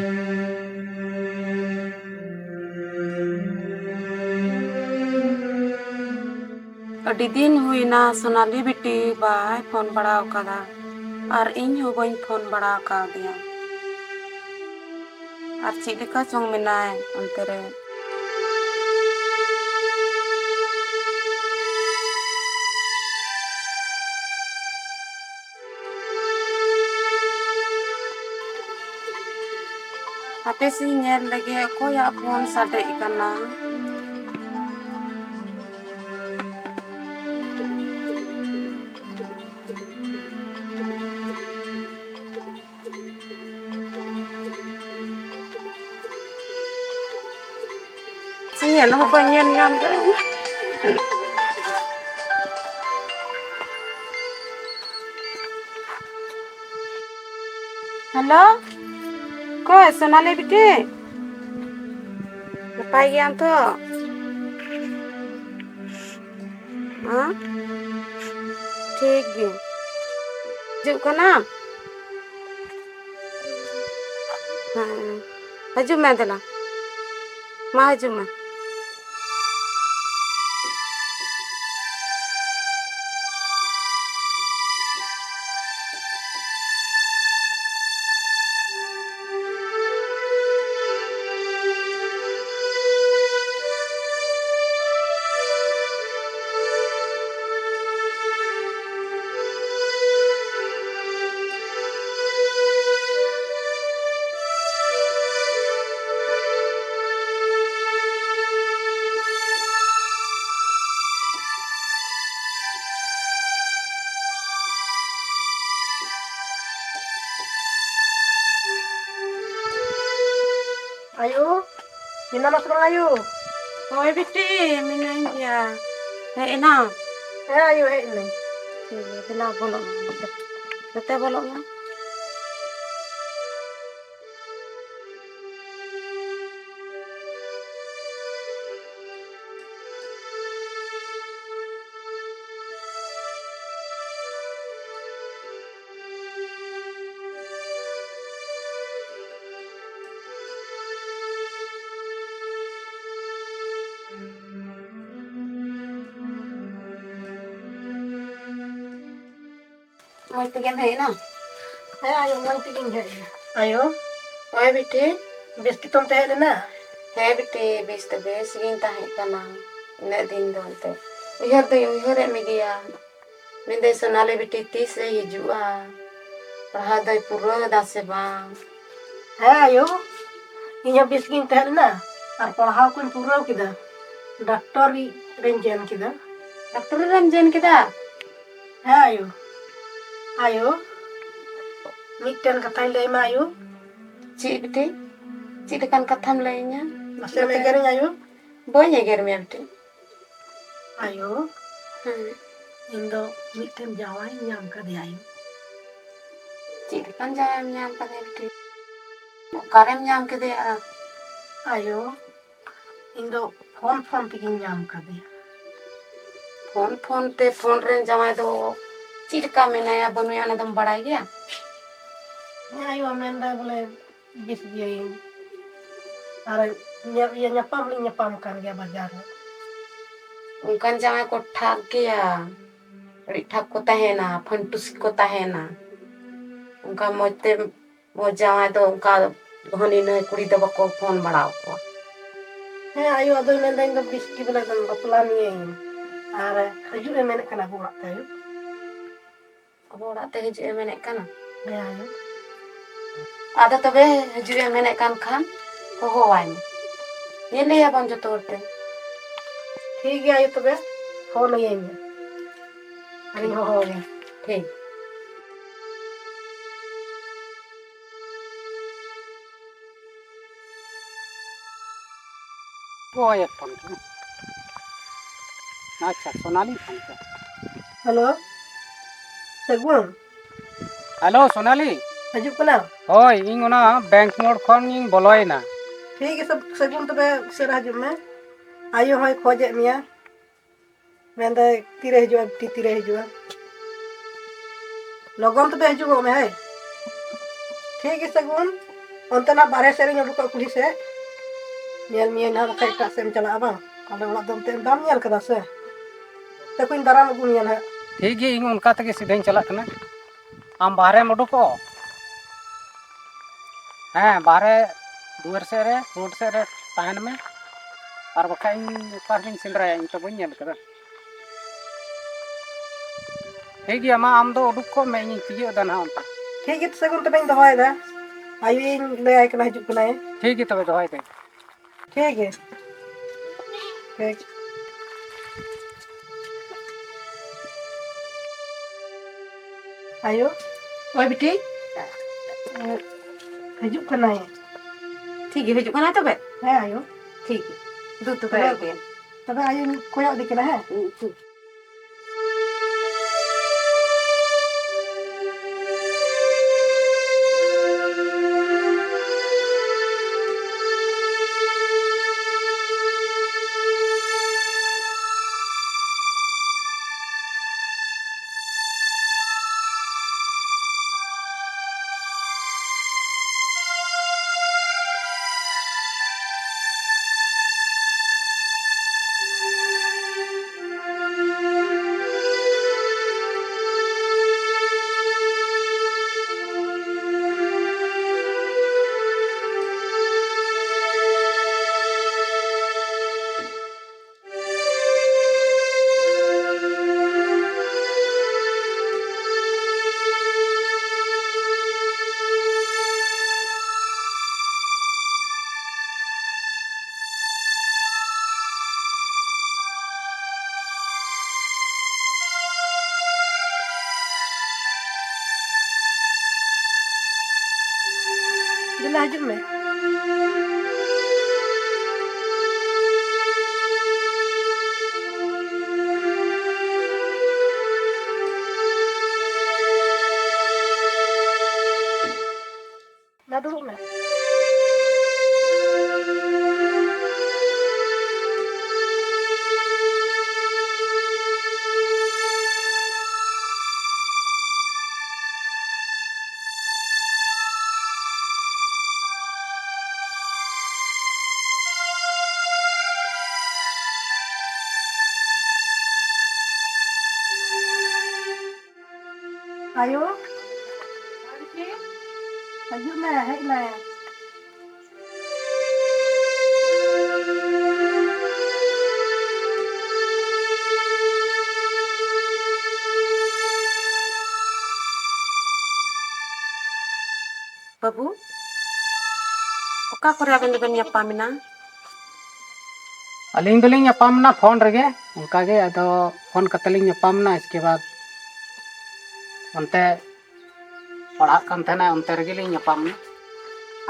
ᱟᱹᱰᱤ ᱫᱤᱱ ᱦᱩᱭᱱᱟ ᱥᱳᱱᱟᱞᱤ ᱵᱤᱴᱤ ᱵᱟᱭ ᱯᱷᱳᱱ ᱵᱟᱲᱟ ᱟᱠᱟᱫᱟ, ᱟᱨ ᱤᱧ ᱦᱚᱸ ᱵᱟᱹᱧ ᱯᱷᱳᱱ ᱵᱟᱲᱟ ᱟᱠᱟᱣᱫᱮᱭᱟ᱾ ᱟᱨ ᱪᱮᱫ ᱞᱮᱠᱟ ᱪᱚᱝ ᱢᱮᱱᱟᱭ ᱚᱱᱛᱮ ᱨᱮ? ᱦᱟᱯᱮᱥᱮᱧ ᱧᱮᱞ ᱞᱮᱜᱮ ᱚᱠᱚᱭᱟᱜ ᱯᱷᱳᱱ ᱥᱟᱰᱮᱜ ᱠᱟᱱᱟ᱾ ᱧᱮᱞ ᱦᱚᱸ ᱵᱟᱹᱧ ᱧᱮᱞ ᱧᱟᱢ ᱫᱟ᱾ ᱦᱮᱞᱳ, ᱚᱠᱚᱭ ᱥᱳᱱᱟᱞᱤ ᱵᱤᱴᱤ? ᱱᱟᱯᱟᱭ ᱜᱮᱭᱟᱢ ᱛᱚ? ᱦᱮᱸ? ᱴᱷᱤᱠ ᱜᱮ᱾ ᱦᱤᱡᱩᱜ ᱠᱟᱱᱟ? ᱦᱮᱸ᱾ ᱦᱤᱡᱩᱜ ᱢᱮ ᱫᱮᱞᱟ᱾ ᱢᱟ ᱦᱤᱡᱩᱜ ᱢᱮ᱾ ᱟᱭᱳ, ᱢᱮᱱᱟᱢᱟ ᱥᱮ ᱵᱟᱝ ᱟᱭᱳ? ᱦᱳᱭ ᱵᱤᱴᱤ, ᱢᱤᱱᱟᱹᱧ ᱜᱮᱭᱟ᱾ ᱦᱮᱡ ᱮᱱᱟᱢ? ᱦᱮᱸ ᱟᱭᱳ, ᱦᱮᱡ ᱮᱱᱟᱹᱧ᱾ ᱴᱷᱤᱠ ᱜᱮᱭᱟ, ᱫᱮᱞᱟ ᱵᱚᱞᱚᱜ ᱢᱮ᱾ ᱡᱚᱛᱚ ᱵᱚᱞᱚᱜ ᱢᱮ᱾ ᱢᱚᱡᱽ ᱛᱮᱜᱮᱢ ᱦᱮᱡ ᱮᱱᱟ? ᱦᱮᱸ ᱟᱭᱳ, ᱢᱚᱡᱽ ᱛᱮᱜᱮᱧ ᱦᱮᱡ ᱮᱱᱟ᱾ ᱟᱭᱳ, ᱦᱳᱭ ᱵᱤᱴᱤ᱾ ᱵᱮᱥ ᱜᱮᱛᱚᱢ ᱛᱟᱦᱮᱸ ᱞᱮᱱᱟ? ᱦᱮᱸ ᱵᱤᱴᱤ, ᱵᱮᱥ ᱫᱚ ᱵᱮᱥ ᱜᱤᱧ ᱛᱟᱦᱮᱸ ᱠᱟᱱᱟ ᱩᱱᱟᱹᱜ ᱫᱤᱱ ᱫᱚ ᱮᱱᱛᱮ᱾ ᱩᱭᱦᱟᱹᱨ ᱫᱚᱧ ᱩᱭᱦᱟᱹᱨᱮᱫ ᱢᱮᱜᱮᱭᱟ᱾ ᱢᱮᱱᱫᱟᱹᱧ ᱥᱳᱱᱟᱞᱤ ᱵᱤᱴᱤ ᱛᱤᱥ ᱮ ᱦᱤᱡᱩᱜᱼᱟ? ᱯᱟᱲᱦᱟᱣ ᱫᱚᱭ ᱯᱩᱨᱟᱹᱣ ᱮᱫᱟ ᱥᱮ ᱵᱟᱝ? ᱦᱮᱸ ᱟᱭᱳ, ᱤᱧ ᱦᱚᱸ ᱵᱮᱥ ᱜᱤᱧ ᱛᱟᱦᱮᱸ ᱞᱮᱱᱟ ᱟᱨ ᱯᱟᱲᱦᱟᱣ ᱠᱚᱧ ᱯᱩᱨᱟᱹᱣ ᱠᱮᱫᱟ᱾ ᱰᱟᱠᱛᱚᱨ ᱨᱤᱧ ᱡᱚᱭᱮᱱ ᱠᱮᱫᱟ᱾ ᱰᱟᱠᱛᱚᱨ ᱨᱮᱢ ᱡᱚᱭᱮᱱ ᱠᱮᱫᱟ? ᱦᱮᱸ ᱟᱭᱳ᱾ ᱟᱭᱳ, ᱢᱤᱫᱴᱮᱱ ᱠᱟᱛᱷᱟᱧ ᱞᱟᱹᱭ ᱟᱢᱟ ᱟᱭᱳ᱾ ᱪᱮᱫ ᱵᱤᱴᱤ? ᱪᱮᱫ ᱞᱮᱠᱟᱱ ᱠᱟᱛᱷᱟᱢ ᱞᱟᱹᱭᱟᱹᱧᱟ? ᱱᱟᱥᱮᱢ ᱮᱜᱮᱨᱤᱧ ᱟᱭᱳ? ᱵᱟᱹᱧ ᱮᱜᱮᱨ ᱢᱮᱭᱟ ᱵᱤᱴᱤ᱾ ᱟᱭᱳ, ᱦᱮᱸ᱾ ᱤᱧ ᱫᱚ ᱢᱤᱫᱴᱮᱱ ᱡᱟᱶᱟᱭᱤᱧ ᱧᱟᱢ ᱠᱟᱫᱮᱭᱟ ᱟᱭᱳ᱾ ᱪᱮᱫ ᱞᱮᱠᱟᱱ ᱡᱟᱶᱟᱭᱮᱢ ᱧᱟᱢ ᱠᱟᱫᱮᱭᱟ ᱵᱤᱴᱤ? ᱚᱠᱟᱨᱮᱢ ᱧᱟᱢ ᱠᱮᱫᱮᱭᱟ? ᱟᱭᱳ, ᱤᱧ ᱫᱚ ᱯᱷᱳᱱ ᱯᱷᱳᱱ ᱛᱮᱜᱤᱧ ᱧᱟᱢ ᱠᱟᱫᱮᱭᱟ᱾ ᱯᱷᱳᱱ ᱯᱷᱳᱱ ᱛᱮ? ᱯᱷᱳᱱ ᱨᱮᱱ ᱡᱟᱶᱟᱭ ᱫᱚ ᱪᱮᱫ ᱞᱮᱠᱟ ᱢᱮᱱᱟᱭᱟ ᱵᱟᱹᱱᱩᱭᱟ ᱚᱱᱟ ᱫᱚᱢ ᱵᱟᱲᱟᱭ ᱜᱮᱭᱟ? ᱦᱮᱸ ᱟᱭᱳ, ᱢᱮᱱᱫᱟᱭ ᱵᱚᱞᱮ ᱵᱮᱥ ᱜᱮᱭᱟᱹᱧ᱾ ᱟᱨ ᱧᱟ-, ᱤᱭᱟᱹ, ᱧᱟᱯᱟᱢ ᱞᱤᱧ ᱧᱟᱯᱟᱢ ᱠᱟᱱ ᱜᱮᱭᱟ ᱵᱟᱡᱟᱨ ᱨᱮ᱾ ᱚᱱᱠᱟᱱ ᱡᱟᱶᱟᱭ ᱠᱚ ᱴᱷᱟᱠ ᱜᱮᱭᱟ, ᱟᱹᱰᱤ ᱴᱷᱟᱠ ᱠᱚ ᱛᱟᱦᱮᱱᱟ, ᱯᱷᱟᱹᱱᱴᱩᱥᱤ ᱠᱚ ᱛᱟᱦᱮᱱᱟ᱾ ᱚᱱᱠᱟ ᱢᱚᱡᱽ ᱛᱮ ᱢᱚᱡᱽ ᱡᱟᱶᱟᱭ ᱫᱚ ᱚᱱᱠᱟ ᱦᱟᱹᱱᱤ ᱱᱟᱹᱭ ᱠᱩᱲᱤ ᱫᱚ ᱵᱟᱠᱚ ᱯᱷᱳᱱ ᱵᱟᱲᱟ ᱟᱠᱚᱣᱟ᱾ ᱦᱮᱸ ᱟᱭᱳ, ᱟᱫᱚᱭ ᱢᱮᱱᱫᱟ ᱤᱧ ᱫᱚ ᱵᱤᱥᱠᱤ ᱵᱟᱞᱟ ᱫᱚ ᱵᱟᱯᱞᱟ ᱢᱤᱭᱟᱹᱧ᱾ ᱟᱨ ᱦᱤᱡᱩᱜ ᱮ ᱢᱮᱱᱮᱫ ᱠᱟᱱᱟ ᱟᱵᱚ ᱚᱲᱟᱜ ᱛᱮ ᱟᱭᱳ᱾ ᱟᱵᱚ ᱚᱲᱟᱜ ᱛᱮ ᱦᱤᱡᱩᱜ ᱮ ᱢᱮᱱᱮᱫ ᱠᱟᱱᱟ? ᱦᱮᱸ ᱟᱭᱳ᱾ ᱟᱫᱚ ᱛᱚᱵᱮ ᱦᱤᱡᱩᱜ ᱮ ᱢᱮᱱᱮᱫ ᱠᱟᱱ ᱠᱷᱟᱱ ᱦᱚᱦᱚᱣᱟᱭ ᱢᱮ, ᱧᱮᱞᱮᱭᱟᱵᱚᱱ ᱡᱚᱛᱚ ᱦᱚᱲ ᱛᱮ᱾ ᱴᱷᱤᱠ ᱜᱮᱭᱟ ᱟᱭᱳ, ᱛᱚᱵᱮ ᱯᱷᱳᱱ ᱟᱹᱭᱟᱹᱧ ᱢᱮ᱾ ᱟᱨᱤᱧ ᱦᱚᱦᱚᱣᱟᱭᱟ᱾ ᱴᱷᱤᱠ᱾ ᱚᱠᱚᱭᱮ ᱯᱷᱳᱱ ᱠᱮᱫᱟ? ᱟᱪᱪᱷᱟ, ᱥᱳᱱᱟᱞᱤ ᱯᱷᱳᱱ ᱠᱮᱫᱟ᱾ ᱦᱮᱞᱳ, ᱥᱟᱹᱜᱩᱱ᱾ ᱦᱮᱞᱳ, ᱥᱳᱱᱟᱞᱤ᱾ ᱦᱤᱡᱩᱜ ᱠᱟᱱᱟ? ᱦᱳᱭ, ᱤᱧ ᱚᱱᱟ ᱵᱮᱝᱠ ᱢᱳᱲ ᱠᱷᱚᱱ ᱤᱧ ᱵᱚᱞᱚᱭᱮᱱᱟ᱾ ᱴᱷᱤᱠ ᱜᱮᱭᱟ, ᱥᱟᱹᱜᱩᱱ, ᱛᱚᱵᱮ ᱩᱥᱟᱹᱨᱟ ᱦᱤᱡᱩᱜ ᱢᱮ᱾ ᱟᱭᱳ ᱦᱚᱸᱭ ᱠᱷᱚᱡᱮᱫ ᱢᱮᱭᱟ᱾ ᱢᱮᱱᱫᱟᱭ, "ᱛᱤᱨᱮ ᱦᱤᱡᱩᱜᱼᱟ ᱵᱤᱴᱤ, ᱛᱤᱨᱮ ᱦᱤᱡᱩᱜᱼᱟ?" ᱞᱚᱜᱚᱱ ᱛᱚᱵᱮ ᱦᱤᱡᱩᱜᱚᱜ ᱢᱮ, ᱦᱮᱸ᱾ ᱴᱷᱤᱠ ᱜᱮ ᱥᱟᱹᱜᱩᱱ, ᱚᱱᱛᱮᱱᱟᱜ ᱵᱟᱨᱦᱮ ᱥᱮᱫ ᱨᱤᱧ ᱩᱰᱩᱠᱚᱜᱼᱟ ᱠᱩᱞᱦᱤ ᱥᱮᱫ᱾ ᱧᱮᱞ ᱢᱮᱭᱟᱹᱧ ᱱᱟᱦᱟᱜ, ᱵᱟᱠᱷᱟᱡ ᱮᱴᱟᱜ ᱥᱮᱫ ᱮᱢ ᱪᱟᱞᱟᱜᱼᱟ ᱵᱟᱝ? ᱟᱞᱮ ᱚᱲᱟᱜ ᱫᱚ ᱚᱱᱛᱮ ᱵᱟᱢ ᱧᱮᱞ ᱠᱟᱫᱟ ᱥᱮ? ᱛᱮᱠᱚᱧ ᱫᱟᱨᱟᱢ ᱟᱹᱜᱩ ᱢᱮᱭᱟ ᱱᱟᱦᱟᱜ᱾ ᱴᱷᱤᱠ ᱜᱮ, ᱤᱧ ᱚᱱᱠᱟ ᱛᱮᱜᱮ ᱥᱤᱫᱷᱟᱹᱧ ᱪᱟᱞᱟᱜ ᱠᱟᱱᱟ᱾ ᱟᱢ ᱵᱟᱦᱨᱮᱢ ᱩᱰᱩᱠᱚᱜ, ᱦᱮᱸ, ᱵᱟᱦᱨᱮ ᱫᱩᱣᱟᱹᱨ ᱥᱮᱫ ᱨᱮ, ᱨᱳᱰ ᱥᱮᱫ ᱨᱮ ᱛᱟᱦᱮᱱ ᱢᱮ, ᱟᱨ ᱵᱟᱠᱷᱟᱡ ᱤᱧ ᱚᱠᱟ ᱨᱮᱧ ᱥᱮᱸᱫᱽᱨᱟᱭᱟ, ᱤᱧ ᱛᱚ ᱵᱟᱹᱧ ᱧᱮᱞ ᱠᱟᱫᱟ᱾ ᱴᱷᱤᱠ ᱜᱮᱭᱟ, ᱢᱟ ᱟᱢ ᱫᱚ ᱩᱰᱩᱠ ᱠᱚᱜ ᱢᱮ, ᱤᱧᱤᱧ ᱛᱤᱭᱟᱹᱜ ᱮᱫᱟ ᱱᱟᱦᱟᱜ ᱚᱱᱛᱮ᱾ ᱴᱷᱤᱠ ᱜᱮᱭᱟ, ᱥᱟᱹᱜᱩᱱ, ᱛᱚᱵᱮᱧ ᱫᱚᱦᱚᱭᱮᱫᱟ᱾ ᱟᱭᱳᱧ ᱞᱟᱹᱭᱟᱭ ᱠᱟᱱᱟ, ᱦᱤᱡᱩᱜ ᱠᱟᱱᱟᱭ᱾ ᱴᱷᱤᱠ ᱜᱮᱭᱟ, ᱛᱚᱵᱮ ᱫᱚᱦᱚᱭ ᱫᱟᱹᱧ᱾ ᱴᱷᱤᱠ ᱜᱮᱭᱟ᱾ ᱴᱷᱤᱠ᱾ ᱟᱭᱳ᱾ ᱦᱳᱭ ᱵᱤᱴᱤ᱾ ᱦᱤᱡᱩᱜ ᱠᱟᱱᱟᱭ᱾ ᱴᱷᱤᱠ ᱜᱮ, ᱦᱤᱡᱩᱜ ᱠᱟᱱᱟᱭ ᱛᱚᱵᱮ? ᱦᱮᱸ ᱟᱭᱳ᱾ ᱴᱷᱤᱠ ᱜᱮ, ᱫᱩ ᱛᱚᱵᱮ ᱛᱚᱵᱮ ᱟᱹᱜᱩᱭᱟ᱾ ᱛᱚᱵᱮ ᱟᱭᱳᱧ ᱠᱚᱭᱚᱜ ᱤᱫᱤ ᱠᱟᱱᱟ, ᱦᱮᱸ? ᱦᱩᱸ, ᱴᱷᱤᱠ᱾ ᱫᱮᱞᱟ ᱦᱤᱡᱩᱜ ᱢᱮ᱾ ᱢᱟ ᱫᱩᱲᱩᱵ ᱢᱮ᱾ ᱟᱭᱳ, ᱦᱤᱡᱩᱜ ᱢᱮ, ᱦᱮᱡ ᱢᱮ᱾ ᱵᱟᱹᱵᱩ, ᱚᱠᱟ ᱠᱚᱨᱮ ᱟᱵᱮᱱ ᱫᱚᱵᱮᱱ ᱧᱟᱯᱟᱢ ᱮᱱᱟ? ᱟᱹᱞᱤᱧ ᱫᱚᱞᱤᱧ ᱧᱟᱯᱟᱢ ᱮᱱᱟ ᱯᱷᱳᱱ ᱨᱮᱜᱮ, ᱚᱱᱠᱟ ᱜᱮ᱾ ᱟᱫᱚ ᱯᱷᱳᱱ ᱠᱟᱛᱮ ᱞᱤᱧ ᱧᱟᱯᱟᱢ ᱮᱱᱟ, ᱤᱥᱠᱮ ᱵᱟᱫᱽ ᱚᱱᱛᱮ ᱯᱟᱲᱦᱟᱜ ᱠᱟᱱ ᱛᱟᱦᱮᱱᱟ, ᱚᱱᱛᱮ ᱨᱮᱜᱮ ᱞᱤᱧ ᱧᱟᱯᱟᱢ ᱮᱱᱟ᱾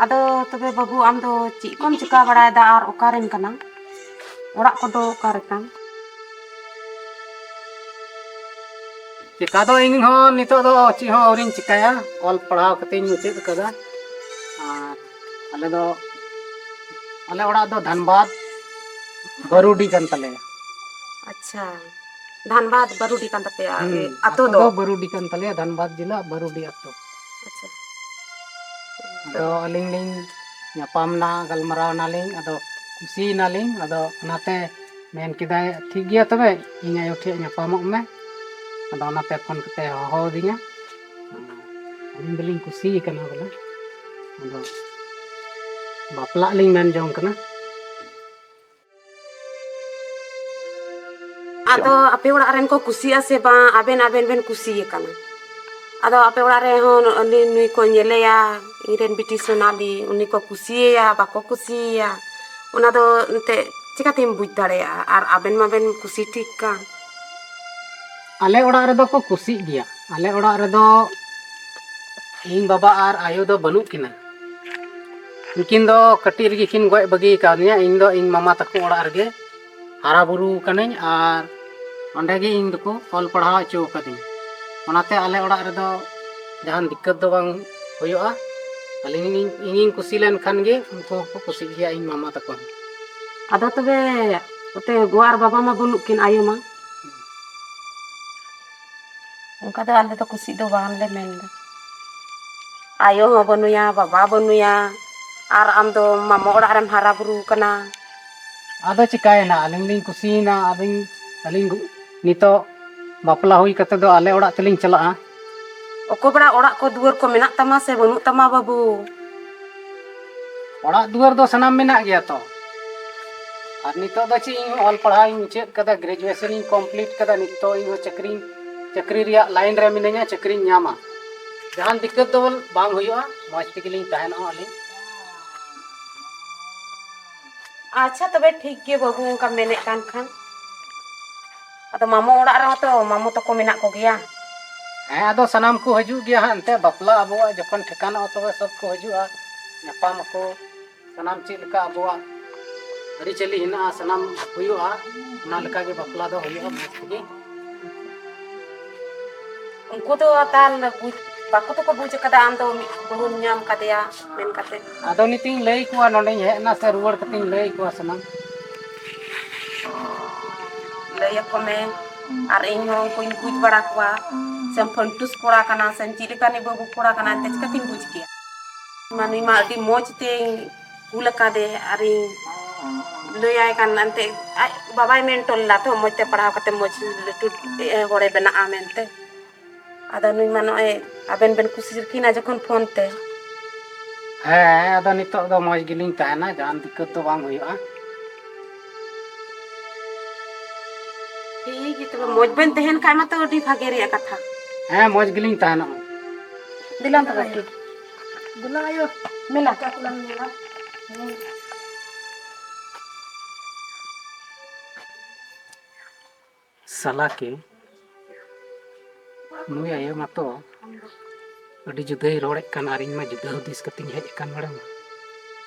ᱟᱫᱚ ᱛᱚᱵᱮ ᱵᱟᱹᱵᱩ, ᱟᱢ ᱫᱚ ᱪᱮᱫ ᱠᱚᱢ ᱪᱤᱠᱟ ᱵᱟᱲᱟᱭᱮᱫᱟ ᱟᱨ ᱚᱠᱟᱨᱮᱱ ᱠᱟᱱᱟᱢ? ᱚᱲᱟᱜ ᱠᱚᱫᱚ ᱚᱠᱟᱨᱮ ᱛᱟᱢ? ᱪᱮᱠᱟ ᱫᱚ ᱤᱧ ᱦᱚᱸ ᱱᱤᱛᱚᱜ ᱫᱚ ᱪᱮᱫ ᱦᱚᱸ ᱟᱹᱣᱨᱤᱧ ᱪᱮᱠᱟᱭᱟ, ᱚᱞ ᱯᱟᱲᱦᱟᱣ ᱠᱟᱛᱮᱧ ᱢᱩᱪᱟᱹᱫ ᱟᱠᱟᱫᱟ᱾ ᱟᱨ ᱟᱞᱮ ᱫᱚ, ᱟᱞᱮ ᱚᱲᱟᱜ ᱫᱚ ᱫᱷᱟᱱᱵᱟᱫᱽ ᱵᱟᱹᱨᱩᱰᱤ ᱠᱟᱱ ᱛᱟᱞᱮᱭᱟ᱾ ᱟᱪᱪᱷᱟ, ᱫᱷᱟᱱᱵᱟᱫᱽ ᱵᱟᱹᱨᱩᱰᱤ ᱠᱟᱱ ᱛᱟᱯᱮᱭᱟ? ᱦᱩᱸ, ᱮ, ᱟᱛᱳ ᱟᱛᱳ ᱫᱚ? ᱫᱚ ᱵᱟᱹᱨᱩᱰᱤ ᱠᱟᱱ ᱛᱟᱞᱮᱭᱟ, ᱫᱷᱟᱱᱵᱟᱫᱽ ᱡᱮᱞᱟ, ᱵᱟᱹᱨᱩᱰᱤ ᱟᱛᱳ᱾ ᱟᱪᱪᱷᱟ᱾ ᱟᱫᱚ ᱟᱹᱞᱤᱧ ᱞᱤᱧ ᱧᱟᱯᱟᱢ ᱮᱱᱟ, ᱜᱟᱞᱢᱟᱨᱟᱣ ᱮᱱᱟᱞᱤᱧ, ᱟᱫᱚ ᱠᱩᱥᱤᱭᱮᱱᱟᱞᱤᱧ᱾ ᱟᱫᱚ ᱚᱱᱟᱛᱮ ᱢᱮᱱ ᱠᱮᱫᱟᱭ, "ᱴᱷᱤᱠ ᱜᱮᱭᱟ ᱛᱚᱵᱮ, ᱤᱧ ᱟᱭᱳ ᱴᱷᱮᱡ ᱧᱟᱯᱟᱢᱚᱜ ᱢᱮ᱾" ᱟᱫᱚ ᱚᱱᱟᱛᱮ ᱯᱷᱳᱱ ᱠᱟᱛᱮ ᱦᱚᱦᱚ ᱟᱹᱫᱤᱧᱟ᱾ ᱟᱹᱞᱤᱧ ᱫᱚᱞᱤᱧ ᱠᱩᱥᱤ ᱟᱠᱟᱱᱟ ᱵᱚᱞᱮ᱾ ᱟᱫᱚ ᱵᱟᱯᱞᱟᱜ ᱞᱤᱧ ᱢᱮᱱ ᱡᱚᱝ ᱠᱟᱱᱟ᱾ ᱟᱫᱚ ᱟᱯᱮ ᱚᱲᱟᱜ ᱨᱮᱱ ᱠᱚ ᱠᱩᱥᱤᱜᱼᱟ ᱥᱮ ᱵᱟᱝ, ᱟᱵᱮᱱ, ᱟᱵᱮᱱ ᱵᱮᱱ ᱠᱩᱥᱤ ᱟᱠᱟᱱᱟ? ᱟᱫᱚ ᱟᱯᱮ ᱚᱲᱟᱜ ᱨᱮᱦᱚᱸ ᱱᱩᱭ, ᱱᱩᱭ ᱠᱚ ᱧᱮᱞᱮᱭᱟ, ᱤᱧ ᱨᱮᱱ ᱵᱤᱴᱤ ᱥᱳᱱᱟᱞᱤ, ᱩᱱᱤ ᱠᱚ ᱠᱩᱥᱤᱭᱟᱭᱟ, ᱵᱟᱠᱚ ᱠᱩᱥᱤᱭᱟᱭᱟ, ᱚᱱᱟ ᱫᱚ ᱮᱱᱛᱮᱫ ᱪᱤᱠᱟᱹᱛᱮᱢ ᱵᱩᱡᱽ ᱫᱟᱲᱮᱭᱟᱜᱼᱟ? ᱟᱨ ᱟᱵᱮᱱ ᱢᱟᱵᱮᱱ ᱠᱩᱥᱤ ᱴᱷᱤᱠ ᱠᱟᱱ᱾ ᱟᱞᱮ ᱚᱲᱟᱜ ᱨᱮᱫᱚ ᱠᱚ ᱠᱩᱥᱤᱜ ᱜᱮᱭᱟ᱾ ᱟᱞᱮ ᱚᱲᱟᱜ ᱨᱮᱫᱚ ᱤᱧ ᱵᱟᱵᱟ ᱟᱨ ᱟᱭᱳ ᱫᱚ ᱵᱟᱹᱱᱩᱜ ᱠᱤᱱᱟ᱾ ᱩᱱᱠᱤᱱ ᱫᱚ ᱠᱟᱹᱴᱤᱡ ᱨᱮᱜᱮ ᱠᱤᱱ ᱜᱚᱡ ᱵᱟᱹᱜᱤ ᱠᱟᱣᱫᱤᱧᱟ᱾ ᱤᱧ ᱫᱚ ᱤᱧ ᱢᱟᱢᱟ ᱛᱟᱠᱚ ᱚᱲᱟᱜ ᱨᱮᱜᱮ ᱦᱟᱨᱟ ᱵᱩᱨᱩ ᱠᱟᱹᱱᱟᱹᱧ ᱟᱨ ᱚᱸᱰᱮ ᱜᱮ ᱤᱧ ᱫᱚᱠᱚ ᱚᱞ ᱯᱟᱲᱦᱟᱣ ᱦᱚᱪᱚ ᱟᱠᱟᱫᱤᱧᱟ᱾ ᱚᱱᱟᱛᱮ ᱟᱞᱮ ᱚᱲᱟᱜ ᱨᱮᱫᱚ ᱡᱟᱦᱟᱱ ᱫᱤᱠᱠᱟᱹᱛ ᱫᱚ ᱵᱟᱝ ᱦᱩᱭᱩᱜᱼᱟ᱾ ᱟᱹᱞᱤᱧ, ᱤᱧᱤᱧ ᱠᱩᱥᱤ ᱞᱮᱱᱠᱷᱟᱱ ᱜᱮ ᱩᱱᱠᱩ ᱦᱚᱸᱠᱚ ᱠᱩᱥᱤᱜ ᱜᱮᱭᱟ, ᱤᱧ ᱢᱟᱢᱟ ᱛᱟᱠᱚ ᱦᱚᱸ᱾ ᱟᱫᱚ ᱛᱚᱵᱮ ᱚᱛᱮ ᱜᱚ ᱟᱨ ᱵᱟᱵᱟ ᱢᱟ ᱵᱟᱹᱱᱩᱜ ᱠᱤᱱ, ᱟᱭᱳ ᱢᱟ? ᱚᱱᱠᱟ ᱫᱚ ᱟᱞᱮ ᱫᱚ ᱠᱩᱥᱤ ᱫᱚ ᱵᱟᱝᱞᱮ ᱢᱮᱱ ᱮᱫᱟ᱾ ᱟᱭᱳ ᱦᱚᱸ ᱵᱟᱹᱱᱩᱭᱟ, ᱵᱟᱵᱟ ᱵᱟᱹᱱᱩᱭᱟ, ᱟᱨ ᱟᱢ ᱫᱚ ᱢᱟᱢᱟ ᱚᱲᱟᱜ ᱨᱮᱢ ᱦᱟᱨᱟ ᱵᱩᱨᱩ ᱟᱠᱟᱱᱟ᱾ ᱟᱫᱚ ᱪᱤᱠᱟᱹᱭᱮᱱᱟ, ᱟᱹᱞᱤᱧ ᱞᱤᱧ ᱠᱩᱥᱤᱭᱮᱱᱟ, ᱟᱹᱞᱤᱧ, ᱟᱹᱞᱤᱧ ᱜᱩ-, ᱱᱤᱛᱚᱜ ᱵᱟᱯᱞᱟ ᱦᱩᱭ ᱠᱟᱛᱮ ᱫᱚ ᱟᱞᱮ ᱚᱲᱟᱜ ᱛᱮᱞᱤᱧ ᱪᱟᱞᱟᱜᱼᱟ᱾ ᱚᱠᱚᱭ ᱵᱟᱲᱟ ᱚᱲᱟᱜ ᱠᱚ ᱫᱩᱣᱟᱹᱨ ᱠᱚ ᱢᱮᱱᱟᱜ ᱛᱟᱢᱟ ᱥᱮ ᱵᱟᱹᱱᱩᱜ ᱛᱟᱢᱟ ᱵᱟᱹᱵᱩ? ᱚᱲᱟᱜ ᱫᱩᱣᱟᱹᱨ ᱫᱚ ᱥᱟᱱᱟᱢ ᱢᱮᱱᱟᱜ ᱜᱮᱭᱟ ᱛᱚ᱾ ᱟᱨ ᱱᱤᱛᱚᱜ ᱫᱚ ᱪᱮᱫ, ᱤᱧ ᱦᱚᱸ ᱚᱞ ᱯᱟᱲᱦᱟᱣ ᱤᱧ ᱢᱩᱪᱟᱹᱫ ᱠᱟᱫᱟ, graduation ᱤᱧ complete ᱠᱟᱫᱟ᱾ ᱱᱤᱛᱚᱜ ᱤᱧ ᱦᱚᱸ ᱪᱟᱹᱠᱨᱤ, ᱪᱟᱹᱠᱨᱤ ᱨᱮᱭᱟᱜ line ᱨᱮ ᱢᱤᱱᱟᱹᱧᱟ, ᱪᱟᱹᱠᱨᱤᱧ ᱧᱟᱢᱟ᱾ ᱡᱟᱦᱟᱱ ᱫᱤᱠᱠᱟᱹᱛ ᱫᱚ ᱵᱟᱝ ᱦᱩᱭᱩᱜᱼᱟ, ᱢᱚᱡᱽ ᱛᱮᱜᱮᱞᱤᱧ ᱛᱟᱦᱮᱱᱚᱜᱼᱟ ᱟᱹᱞᱤᱧ᱾ ᱟᱪᱪᱷᱟ, ᱛᱚᱵᱮ ᱴᱷᱤᱠ ᱜᱮ ᱵᱟᱹᱵᱩ, ᱚᱱᱠᱟᱢ ᱢᱮᱱᱮᱫ ᱠᱟᱱ ᱠᱷᱟᱱ᱾ ᱟᱫᱚ ᱢᱟᱢᱚ ᱚᱲᱟᱜ ᱨᱮᱦᱚᱸ ᱛᱚ ᱢᱟᱢᱚ ᱛᱟᱠᱚ ᱢᱮᱱᱟᱜ ᱠᱚᱜᱮᱭᱟ᱾ ᱦᱮᱸ, ᱟᱫᱚ ᱥᱟᱱᱟᱢ ᱠᱚ ᱦᱤᱡᱩᱜ ᱜᱮᱭᱟ ᱦᱟᱸᱜ, ᱮᱱᱛᱮ ᱵᱟᱯᱞᱟ ᱟᱵᱚᱣᱟᱜ ᱡᱚᱠᱷᱚᱱ ᱴᱷᱤᱠᱟᱱᱚᱜᱼᱟ, ᱛᱚᱵᱮ ᱥᱚᱵ ᱠᱚ ᱦᱤᱡᱩᱜᱼᱟ, ᱧᱟᱯᱟᱢ ᱟᱠᱚ, ᱥᱟᱱᱟᱢ ᱪᱮᱫ ᱞᱮᱠᱟ ᱟᱵᱚᱣᱟᱜ ᱟᱹᱨᱤᱪᱟᱹᱞᱤ ᱦᱮᱱᱟᱜᱼᱟ, ᱥᱟᱱᱟᱢ ᱦᱩᱭᱩᱜᱼᱟ, ᱚᱱᱟ ᱞᱮᱠᱟᱜᱮ ᱵᱟᱯᱞᱟ ᱫᱚ ᱦᱩᱭᱩᱜᱼᱟ ᱢᱚᱡᱽ ᱛᱮᱜᱮ᱾ ᱩᱱᱠᱩ ᱫᱚ ᱛᱟᱦᱞᱮ ᱵᱩᱡᱽ, ᱵᱟᱠᱚ ᱛᱚᱠᱚ ᱵᱩᱡᱽ ᱟᱠᱟᱫᱟ ᱟᱢ ᱫᱚ ᱢᱤᱫ ᱵᱟᱹᱦᱩᱢ ᱧᱟᱢ ᱠᱟᱫᱮᱭᱟ ᱢᱮᱱ ᱠᱟᱛᱮ᱾ ᱟᱫᱚ ᱱᱤᱛᱤᱧ ᱞᱟᱹᱭ ᱟᱠᱚᱣᱟ, ᱱᱚᱸᱰᱮᱧ ᱦᱮᱡ ᱮᱱᱟ ᱥᱮ ᱨᱩᱣᱟᱹᱲ ᱠᱟᱛᱮᱧ ᱞᱟᱹᱭ ᱟᱠᱚᱣᱟ ᱥᱟᱱᱟᱢ᱾ ᱞᱟᱹᱭ ᱟᱠᱚ ᱢᱮ, ᱟᱨ ᱤᱧ ᱦᱚᱸ ᱩᱱᱠᱩᱧ ᱵᱩᱡᱽ ᱵᱟᱲᱟ ᱠᱚᱣᱟ, ᱥᱮᱢ ᱯᱷᱟᱹᱱᱴᱩᱥ ᱠᱚᱲᱟ ᱠᱟᱱᱟ ᱥᱮᱢ ᱪᱮᱫ ᱞᱮᱠᱟᱱᱤᱡ ᱵᱟᱹᱵᱩ ᱠᱚᱲᱟ ᱠᱟᱱᱟ, ᱮᱱᱛᱮ ᱪᱤᱠᱟᱹᱛᱤᱧ ᱵᱩᱡᱽ ᱠᱮᱭᱟ? ᱢᱟ ᱱᱩᱭ ᱢᱟ ᱟᱹᱰᱤ ᱢᱚᱡᱽ ᱛᱮᱧ ᱠᱩᱞ ᱟᱠᱟᱫᱮ, ᱟᱨᱤᱧ ᱞᱟᱹᱭᱟᱭ ᱠᱟᱱ, ᱮᱱᱛᱮ ᱟᱡ ᱵᱟᱵᱟᱭ ᱢᱮᱱ ᱦᱚᱴᱚ ᱞᱮᱫᱟ ᱛᱚ, ᱢᱚᱡᱽ ᱛᱮ ᱯᱟᱲᱦᱟᱣ ᱠᱟᱛᱮ ᱢᱚᱡᱽ ᱞᱟᱹᱴᱩ ᱦᱚᱲᱮ ᱵᱮᱱᱟᱜᱼᱟ ᱢᱮᱱᱛᱮ᱾ ᱟᱫᱚ ᱱᱩᱭ ᱢᱟ ᱱᱚᱜᱼᱚᱭ ᱟᱵᱮᱱ ᱵᱮᱱ ᱠᱩᱥᱤ ᱠᱤᱱᱟ ᱡᱚᱠᱷᱚᱱ ᱯᱷᱳᱱ ᱛᱮ᱾ ᱦᱮᱸ, ᱟᱫᱚ ᱱᱤᱛᱚᱜ ᱫᱚ ᱢᱚᱡᱽ ᱜᱮᱞᱤᱧ ᱛᱟᱦᱮᱱᱟ, ᱡᱟᱦᱟᱱ ᱫᱤᱠᱠᱟᱹᱛ ᱫᱚ ᱵᱟᱝ ᱦᱩᱭᱩᱜᱼᱟ᱾ ᱴᱷᱤᱠ ᱜᱮ, ᱛᱚᱵᱮ ᱢᱚᱡᱽ ᱵᱮᱱ ᱛᱟᱦᱮᱱ ᱠᱷᱟᱡ ᱢᱟᱛᱚ ᱟᱹᱰᱤ ᱵᱷᱟᱜᱮ ᱨᱮᱭᱟᱜ ᱠᱟᱛᱷᱟ᱾ ᱦᱮᱸ, ᱢᱚᱡᱽ ᱜᱮᱞᱤᱧ ᱛᱟᱦᱮᱱᱚᱜᱼᱟ᱾ ᱫᱮᱞᱟ ᱛᱚᱵᱮ, ᱴᱷᱤᱠ᱾ ᱫᱮᱞᱟ ᱟᱭᱳ, ᱢᱮᱞᱟ᱾ ᱥᱟᱞᱟ ᱠᱮ, ᱱᱩᱭ ᱟᱭᱳ ᱢᱟᱛᱚ ᱟᱹᱰᱤ ᱡᱩᱫᱟᱹᱭ ᱨᱚᱲᱮᱫ ᱠᱟᱱ, ᱟᱨ ᱤᱧ ᱢᱟ ᱡᱩᱫᱟᱹ ᱦᱩᱫᱤᱥ ᱠᱟᱛᱮᱧ ᱦᱮᱡ ᱟᱠᱟᱱ ᱱᱚᱰᱮ ᱢᱟ᱾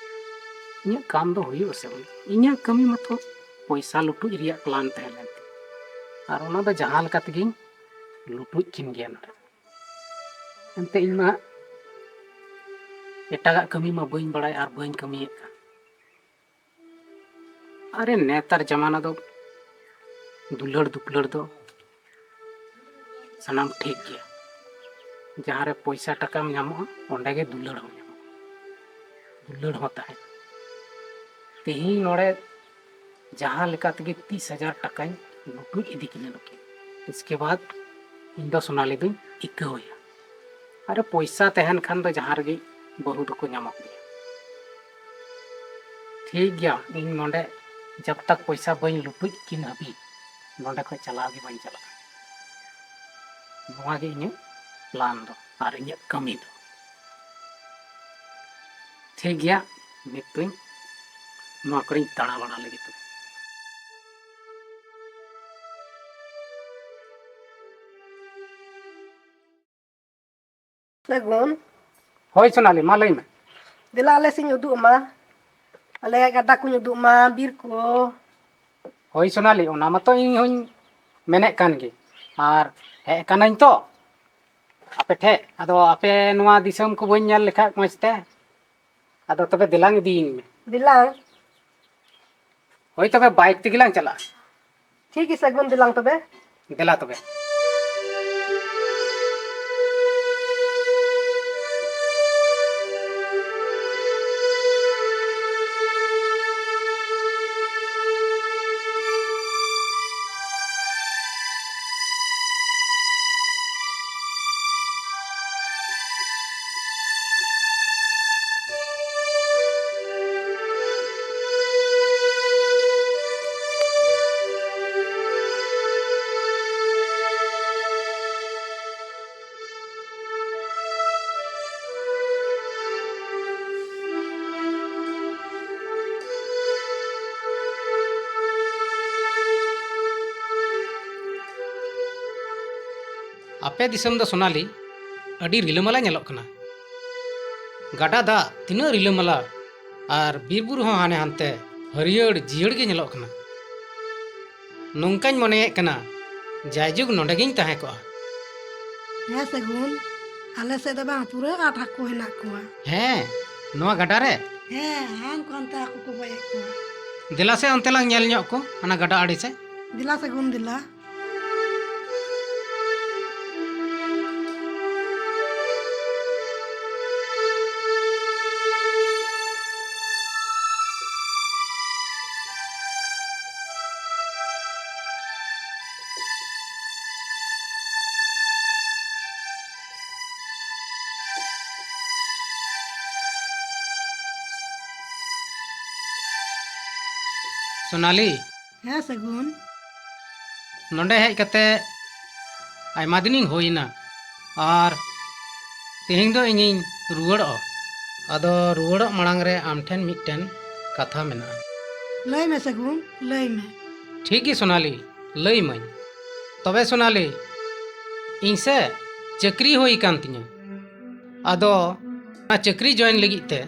ᱤᱧᱟᱹᱜ ᱠᱟᱢ ᱫᱚ ᱦᱩᱭᱩᱜ ᱟᱥᱮ ᱵᱟᱝ? ᱤᱧᱟᱹᱜ ᱠᱟᱹᱢᱤ ᱢᱟᱛᱚ ᱯᱚᱭᱥᱟ ᱞᱩᱴᱩᱡ ᱨᱮᱭᱟᱜ ᱯᱞᱟᱱ ᱛᱟᱦᱮᱸ ᱞᱮᱱ ᱛᱤᱧ, ᱟᱨ ᱚᱱᱟ ᱫᱚ ᱡᱟᱦᱟᱸ ᱞᱮᱠᱟ ᱛᱮᱜᱮᱧ ᱞᱩᱴᱩᱡ ᱠᱤᱱ ᱜᱮᱭᱟ ᱱᱚᱰᱮ᱾ ᱮᱱᱛᱮ ᱤᱧ ᱢᱟ ᱮᱴᱟᱜᱟᱜ ᱠᱟᱹᱢᱤ ᱢᱟ ᱵᱟᱹᱧ ᱵᱟᱲᱟᱭ ᱟᱨ ᱵᱟᱹᱧ ᱠᱟᱹᱢᱤᱭᱮᱫ ᱠᱟᱱ᱾ ᱟᱨᱮ, ᱱᱮᱛᱟᱨ ᱡᱟᱢᱟᱱᱟ ᱫᱚ ᱫᱩᱞᱟᱹᱲ ᱫᱩᱯᱞᱟᱹᱲ ᱫᱚ ᱥᱟᱱᱟᱢ ᱴᱷᱤᱠ ᱜᱮᱭᱟ᱾ ᱡᱟᱦᱟᱸ ᱨᱮ ᱯᱚᱭᱥᱟ ᱴᱟᱠᱟᱢ ᱧᱟᱢᱚᱜᱼᱟ, ᱚᱸᱰᱮ ᱜᱮ ᱫᱩᱞᱟᱹᱲ ᱦᱚᱸ ᱧᱟᱢᱚᱜᱼᱟ, ᱫᱩᱞᱟᱹᱲ ᱦᱚᱸ ᱛᱟᱦᱮᱱᱟ᱾ ᱛᱮᱦᱮᱧ ᱱᱚᱰᱮ ᱡᱟᱦᱟᱸ ᱞᱮᱠᱟ ᱛᱮᱜᱮ ᱛᱤᱥ ᱦᱟᱡᱟᱨ ᱴᱟᱠᱟᱧ ᱞᱩᱴᱩᱡ ᱤᱫᱤ ᱠᱤᱱᱟ ᱱᱩᱠᱤᱱ, ᱤᱥᱠᱮ ᱵᱟᱫᱽ ᱤᱧ ᱫᱚ ᱥᱳᱱᱟᱞᱤ ᱫᱚᱧ ᱤᱠᱟᱹᱣ ᱟᱭᱟ᱾ ᱟᱨᱮ, ᱯᱚᱭᱥᱟ ᱛᱟᱦᱮᱱ ᱠᱷᱟᱱ ᱫᱚ ᱡᱟᱦᱟᱸ ᱨᱮᱜᱮ ᱵᱟᱹᱦᱩ ᱫᱚᱠᱚ ᱧᱟᱢᱚᱜ ᱜᱮᱭᱟ᱾ ᱴᱷᱤᱠ ᱜᱮᱭᱟ, ᱤᱧ ᱱᱚᱰᱮ ᱡᱟᱵ ᱛᱟᱠ ᱯᱚᱭᱥᱟ ᱵᱟᱹᱧ ᱞᱩᱴᱩᱡ ᱠᱤᱱ ᱦᱟᱹᱵᱤᱡ ᱱᱚᱰᱮ ᱠᱷᱚᱡ ᱪᱟᱞᱟᱣ ᱜᱮ ᱵᱟᱹᱧ ᱪᱟᱞᱟᱜᱼᱟ᱾ ᱱᱚᱣᱟ ᱜᱮ ᱤᱧᱟᱹᱜ ᱯᱞᱟᱱ ᱫᱚ ᱟᱨ ᱤᱧᱟᱹᱜ ᱠᱟᱹᱢᱤ ᱫᱚ᱾ ᱴᱷᱤᱠ ᱜᱮᱭᱟ, ᱱᱤᱛ ᱫᱚᱧ ᱱᱚᱣᱟ ᱠᱚᱨᱮᱧ ᱫᱟᱬᱟ ᱵᱟᱲᱟ ᱞᱟᱹᱜᱤᱫ᱾ ᱥᱟᱹᱜᱩᱱ᱾ ᱦᱳᱭ ᱥᱳᱱᱟᱞᱤ, ᱢᱟ ᱞᱟᱹᱭ ᱢᱮ᱾ ᱫᱮᱞᱟ ᱟᱞᱮ ᱥᱮᱫ ᱤᱧ ᱩᱫᱩᱜ ᱟᱢᱟ, ᱟᱞᱮᱭᱟᱜ ᱜᱟᱰᱟ ᱠᱚᱧ ᱩᱫᱩᱜ ᱟᱢᱟ, ᱵᱤᱨ ᱠᱚ᱾ ᱦᱳᱭ ᱥᱳᱱᱟᱞᱤ, ᱚᱱᱟ ᱢᱟᱛᱚ ᱤᱧ ᱦᱚᱧ ᱢᱮᱱᱮᱫ ᱠᱟᱱ ᱜᱮ, ᱟᱨ ᱦᱮᱡ ᱠᱟᱹᱱᱟᱹᱧ ᱛᱚ ᱟᱯᱮ ᱴᱷᱮᱡ, ᱟᱫᱚ ᱟᱯᱮ ᱱᱚᱣᱟ ᱫᱤᱥᱚᱢ ᱠᱚ ᱵᱟᱹᱧ ᱧᱮᱞ ᱞᱮᱠᱷᱟᱡ ᱢᱚᱡᱽ ᱛᱮ, ᱟᱫᱚ ᱛᱚᱵᱮ ᱫᱮᱞᱟᱝ ᱤᱫᱤᱭᱤᱧ ᱢᱮ᱾ ᱫᱮᱞᱟᱝ᱾ ᱦᱳᱭ, ᱛᱚᱵᱮ ᱵᱟᱭᱤᱠ ᱛᱮᱜᱮ ᱞᱟᱝ ᱪᱟᱞᱟᱜᱼᱟ᱾ ᱴᱷᱤᱠ ᱜᱮ ᱥᱟᱹᱜᱩᱱ, ᱫᱮᱞᱟᱝ ᱛᱚᱵᱮ᱾ ᱫᱮᱞᱟ ᱛᱚᱵᱮ᱾ ᱟᱯᱮ ᱫᱤᱥᱚᱢ ᱫᱚ ᱥᱳᱱᱟᱞᱤ ᱟᱹᱰᱤ ᱨᱤᱞᱟᱹᱢᱟᱞᱟ ᱧᱮᱞᱚᱜ ᱠᱟᱱᱟ᱾ ᱜᱟᱰᱟ ᱫᱟᱜ ᱛᱤᱱᱟᱹᱜ ᱨᱤᱞᱟᱹᱢᱟᱞᱟ ᱟᱨ ᱵᱤᱨ ᱵᱩᱨᱩ ᱦᱚᱸ ᱦᱟᱱᱮ ᱦᱟᱱᱛᱮ ᱦᱟᱹᱨᱭᱟᱹᱲ ᱡᱤᱭᱟᱹᱲ ᱜᱮ ᱧᱮᱞᱚᱜ ᱠᱟᱱᱟ᱾ ᱱᱚᱝᱠᱟᱧ ᱢᱚᱱᱮᱭᱮᱫ ᱠᱟᱱᱟ, ᱡᱟᱭᱡᱩᱜᱽ ᱱᱚᱰᱮ ᱜᱤᱧ ᱛᱟᱦᱮᱸ ᱠᱚᱜᱼᱟ᱾ ᱦᱮᱸ ᱥᱟᱹᱜᱩᱱ, ᱟᱞᱮ ᱥᱮᱫ ᱫᱚ ᱵᱟᱝ, ᱯᱩᱨᱟᱹ ᱟᱸᱴ ᱦᱟᱹᱠᱩ ᱦᱮᱱᱟᱜ ᱠᱚᱣᱟ᱾ ᱦᱮᱸ, ᱱᱚᱣᱟ ᱜᱟᱰᱟ ᱨᱮ? ᱦᱮᱸ, ᱦᱟᱱᱠᱩ ᱦᱟᱱᱛᱮ ᱦᱟᱹᱠᱩ ᱠᱚ ᱜᱚᱡ ᱮᱫ ᱠᱚᱣᱟ᱾ ᱫᱮᱞᱟ ᱥᱮ ᱚᱱᱛᱮ ᱞᱟᱝ ᱧᱮᱞ ᱧᱚᱜ ᱠᱚ, ᱚᱱᱟ ᱜᱟᱰᱟ ᱟᱲᱮ ᱥᱮᱫ᱾ ᱫᱮᱞᱟ ᱥᱟᱹᱜᱩᱱ, ᱫᱮᱞᱟ᱾ ᱥᱳᱱᱟᱞᱤ᱾ ᱦᱮᱸ ᱥᱟᱹᱜᱩᱱ᱾ ᱱᱚᱰᱮ ᱦᱮᱡ ᱠᱟᱛᱮ ᱟᱭᱢᱟ ᱫᱤᱱᱤᱧ ᱦᱩᱭᱮᱱᱟ᱾ ᱟᱨ ᱛᱮᱦᱮᱧ ᱫᱚ ᱤᱧᱤᱧ ᱨᱩᱣᱟᱹᱲᱚᱜᱼᱟ᱾ ᱟᱫᱚ ᱨᱩᱣᱟᱹᱲᱚᱜ ᱢᱟᱲᱟᱝ ᱨᱮ ᱟᱢ ᱴᱷᱮᱱ ᱢᱤᱫᱴᱮᱱ ᱠᱟᱛᱷᱟ ᱢᱮᱱᱟᱜᱼᱟ᱾ ᱞᱟᱹᱭ ᱢᱮ ᱥᱟᱹᱜᱩᱱ, ᱞᱟᱹᱭ ᱢᱮ᱾ ᱴᱷᱤᱠ ᱜᱮ ᱥᱳᱱᱟᱞᱤ, ᱞᱟᱹᱭ ᱢᱟᱹᱧ᱾ ᱛᱚᱵᱮ ᱥᱳᱱᱟᱞᱤ, ᱤᱧ ᱥᱮ ᱪᱟᱹᱠᱨᱤ ᱦᱩᱭ ᱟᱠᱟᱱ ᱛᱤᱧᱟᱹ᱾ ᱟᱫᱚ ᱚᱱᱟ ᱪᱟᱹᱠᱨᱤ join ᱞᱟᱹᱜᱤᱫ ᱛᱮ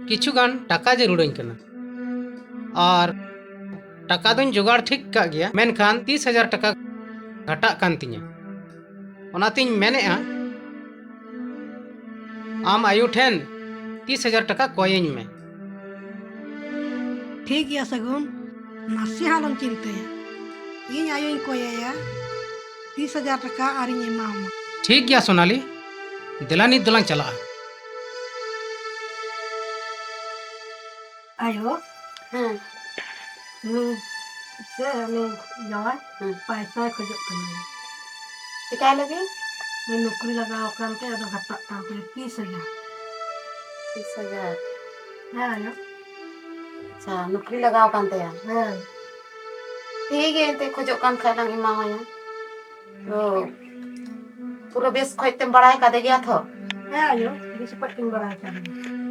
ᱠᱤᱪᱷᱩ ᱜᱟᱱ ᱴᱟᱠᱟ ᱡᱟᱹᱨᱩᱲᱟᱹᱧ ᱠᱟᱱᱟ᱾ ᱟᱨ ᱴᱟᱠᱟ ᱫᱚᱧ ᱡᱚᱜᱟᱲ ᱴᱷᱤᱠ ᱠᱟᱜ ᱜᱮᱭᱟ, ᱢᱮᱱᱠᱷᱟᱱ ᱛᱤᱥ ᱦᱟᱡᱟᱨ ᱴᱟᱠᱟ ᱜᱷᱟᱴᱟᱜ ᱠᱟᱱ ᱛᱤᱧᱟᱹ᱾ ᱚᱱᱟᱛᱤᱧ ᱢᱮᱱᱮᱫᱼᱟ, ᱟᱢ ᱟᱭᱳ ᱴᱷᱮᱱ ᱛᱤᱥ ᱦᱟᱡᱟᱨ ᱴᱟᱠᱟ ᱠᱚᱭᱟᱹᱧ ᱢᱮ᱾ ᱴᱷᱤᱠ ᱜᱮᱭᱟ ᱥᱟᱹᱜᱩᱱ, ᱱᱟᱥᱮ ᱦᱚᱸ ᱟᱞᱚᱢ ᱪᱤᱱᱛᱟᱹᱭᱟ, ᱤᱧ ᱟᱭᱳᱧ ᱠᱚᱭᱟᱭᱟ ᱛᱤᱥ ᱦᱟᱡᱟᱨ ᱴᱟᱠᱟ ᱟᱨᱤᱧ ᱮᱢᱟᱢᱟ᱾ ᱴᱷᱤᱠ ᱜᱮᱭᱟ ᱥᱳᱱᱟᱞᱤ, ᱫᱮᱞᱟ ᱱᱤᱛ ᱫᱚᱞᱟᱝ ᱪᱟᱞᱟᱜᱼᱟ᱾ ᱟᱭᱳ, ᱦᱮᱸ᱾ ᱩᱱᱤ ᱥᱮ ᱩᱱᱤ ᱡᱟᱶᱟᱭ ᱦᱮᱸ᱾ ᱯᱟᱭᱥᱟᱭ ᱠᱷᱚᱡᱚᱜ ᱠᱟᱱᱟ᱾ ᱪᱮᱠᱟᱭ ᱞᱟᱹᱜᱤᱫ? ᱩᱱᱤ ᱱᱚᱠᱨᱤ ᱞᱟᱜᱟᱣ ᱟᱠᱟᱱ ᱛᱮ ᱟᱫᱚ ᱜᱷᱟᱴᱟᱜ ᱠᱟᱱ ᱛᱟᱭᱟ ᱛᱤᱥ ᱦᱟᱡᱟᱨ᱾ ᱛᱤᱥ ᱦᱟᱡᱟᱨ? ᱦᱮᱸ ᱟᱭᱳ᱾ ᱟᱪᱪᱷᱟ, ᱱᱚᱠᱨᱤ ᱞᱟᱜᱟᱣ ᱟᱠᱟᱱ ᱛᱟᱭᱟ? ᱦᱮᱸ᱾ ᱴᱷᱤᱠ ᱜᱮ, ᱮᱱᱛᱮ ᱠᱷᱚᱡᱚᱜ ᱠᱟᱱ ᱠᱷᱟᱡ ᱞᱟᱝ ᱮᱢᱟᱣᱟᱭᱟ᱾ ᱛᱚ, ᱯᱩᱨᱟᱹ ᱵᱮᱥ ᱠᱷᱚᱡ ᱛᱮᱢ ᱵᱟᱲᱟᱭ ᱠᱟᱫᱮ ᱜᱮᱭᱟ ᱛᱷᱚ? ᱦᱮᱸ ᱟᱭᱳ, ᱵᱮᱥ ᱠᱷᱚᱡ ᱛᱤᱧ ᱵᱟᱲᱟᱭ ᱠᱟᱫᱮ᱾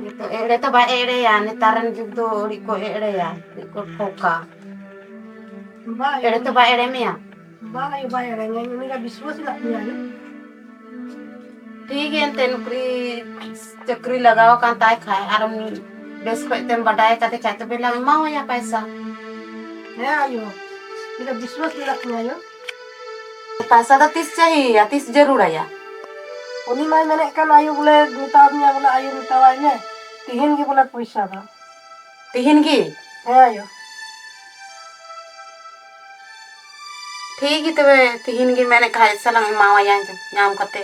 ᱱᱤᱛᱚᱜ ᱮᱲᱮ ᱛᱚ ᱵᱟᱭ ᱮᱲᱮᱭᱟ, ᱱᱮᱛᱟᱨ ᱨᱮᱱ ᱡᱩᱜᱽ ᱫᱚ ᱟᱹᱰᱤ ᱠᱚ ᱮᱲᱮᱭᱟ, ᱟᱹᱰᱤ ᱠᱚ ᱴᱷᱚᱠᱟ᱾ ᱵᱟᱭ ᱮᱲᱮ ᱛᱚ ᱵᱟᱭ ᱮᱲᱮ ᱢᱮᱭᱟ? ᱵᱟᱭ, ᱵᱟᱭ ᱮᱲᱮᱧᱟ, ᱤᱧ ᱩᱱᱤ ᱫᱚ ᱵᱤᱥᱣᱟᱥ ᱢᱮᱱᱟᱜ ᱛᱤᱧᱟ ᱟᱭᱳ᱾ ᱴᱷᱤᱠ ᱜᱮ, ᱮᱱᱛᱮ ᱱᱚᱠᱨᱤ ᱪᱟᱹᱠᱨᱤ ᱞᱟᱜᱟᱣ ᱟᱠᱟᱱ ᱛᱟᱭ ᱠᱷᱟᱡ, ᱟᱨ ᱵᱮᱥ ᱠᱷᱚᱡ ᱛᱮᱢ ᱵᱟᱰᱟᱭ ᱠᱟᱫᱮ ᱠᱷᱟᱡ, ᱛᱚᱵᱮ ᱞᱟᱝ ᱮᱢᱟᱣᱟᱭᱟ ᱯᱟᱭᱥᱟ᱾ ᱦᱮᱸ ᱟᱭᱳ, ᱤᱧ ᱫᱚ ᱵᱤᱥᱣᱟᱥ ᱢᱮᱱᱟᱜ ᱛᱤᱧᱟ ᱟᱭᱳ᱾ ᱯᱟᱭᱥᱟ ᱫᱚ ᱛᱤᱥ ᱪᱟᱦᱤᱭᱮᱭᱟ, ᱛᱤᱥ ᱡᱟᱹᱨᱩᱲᱟᱭᱟ? ᱩᱱᱤ ᱢᱟᱭ ᱢᱮᱱᱮᱫ ᱠᱟᱱ ᱟᱭᱳ ᱵᱚᱞᱮ, ᱢᱮᱛᱟᱣᱟᱫᱤᱧᱟ ᱵᱚᱞᱮ ᱟᱭᱳ ᱢᱮᱛᱟᱣᱟᱭ ᱢᱮ, ᱛᱤᱦᱤᱧ ᱜᱮ ᱵᱚᱞᱮ ᱯᱚᱭᱥᱟ ᱫᱚ᱾ ᱛᱤᱦᱤᱧ ᱜᱮ? ᱦᱮᱸ ᱟᱭᱳ᱾ ᱴᱷᱤᱠ ᱜᱮ ᱛᱚᱵᱮ, ᱛᱤᱦᱤᱧ ᱜᱮ ᱢᱮᱱᱮᱫ ᱠᱷᱟᱡ ᱥᱟᱞᱟᱝ ᱮᱢᱟᱣᱟᱭᱟ ᱧᱟᱢ ᱠᱟᱛᱮ᱾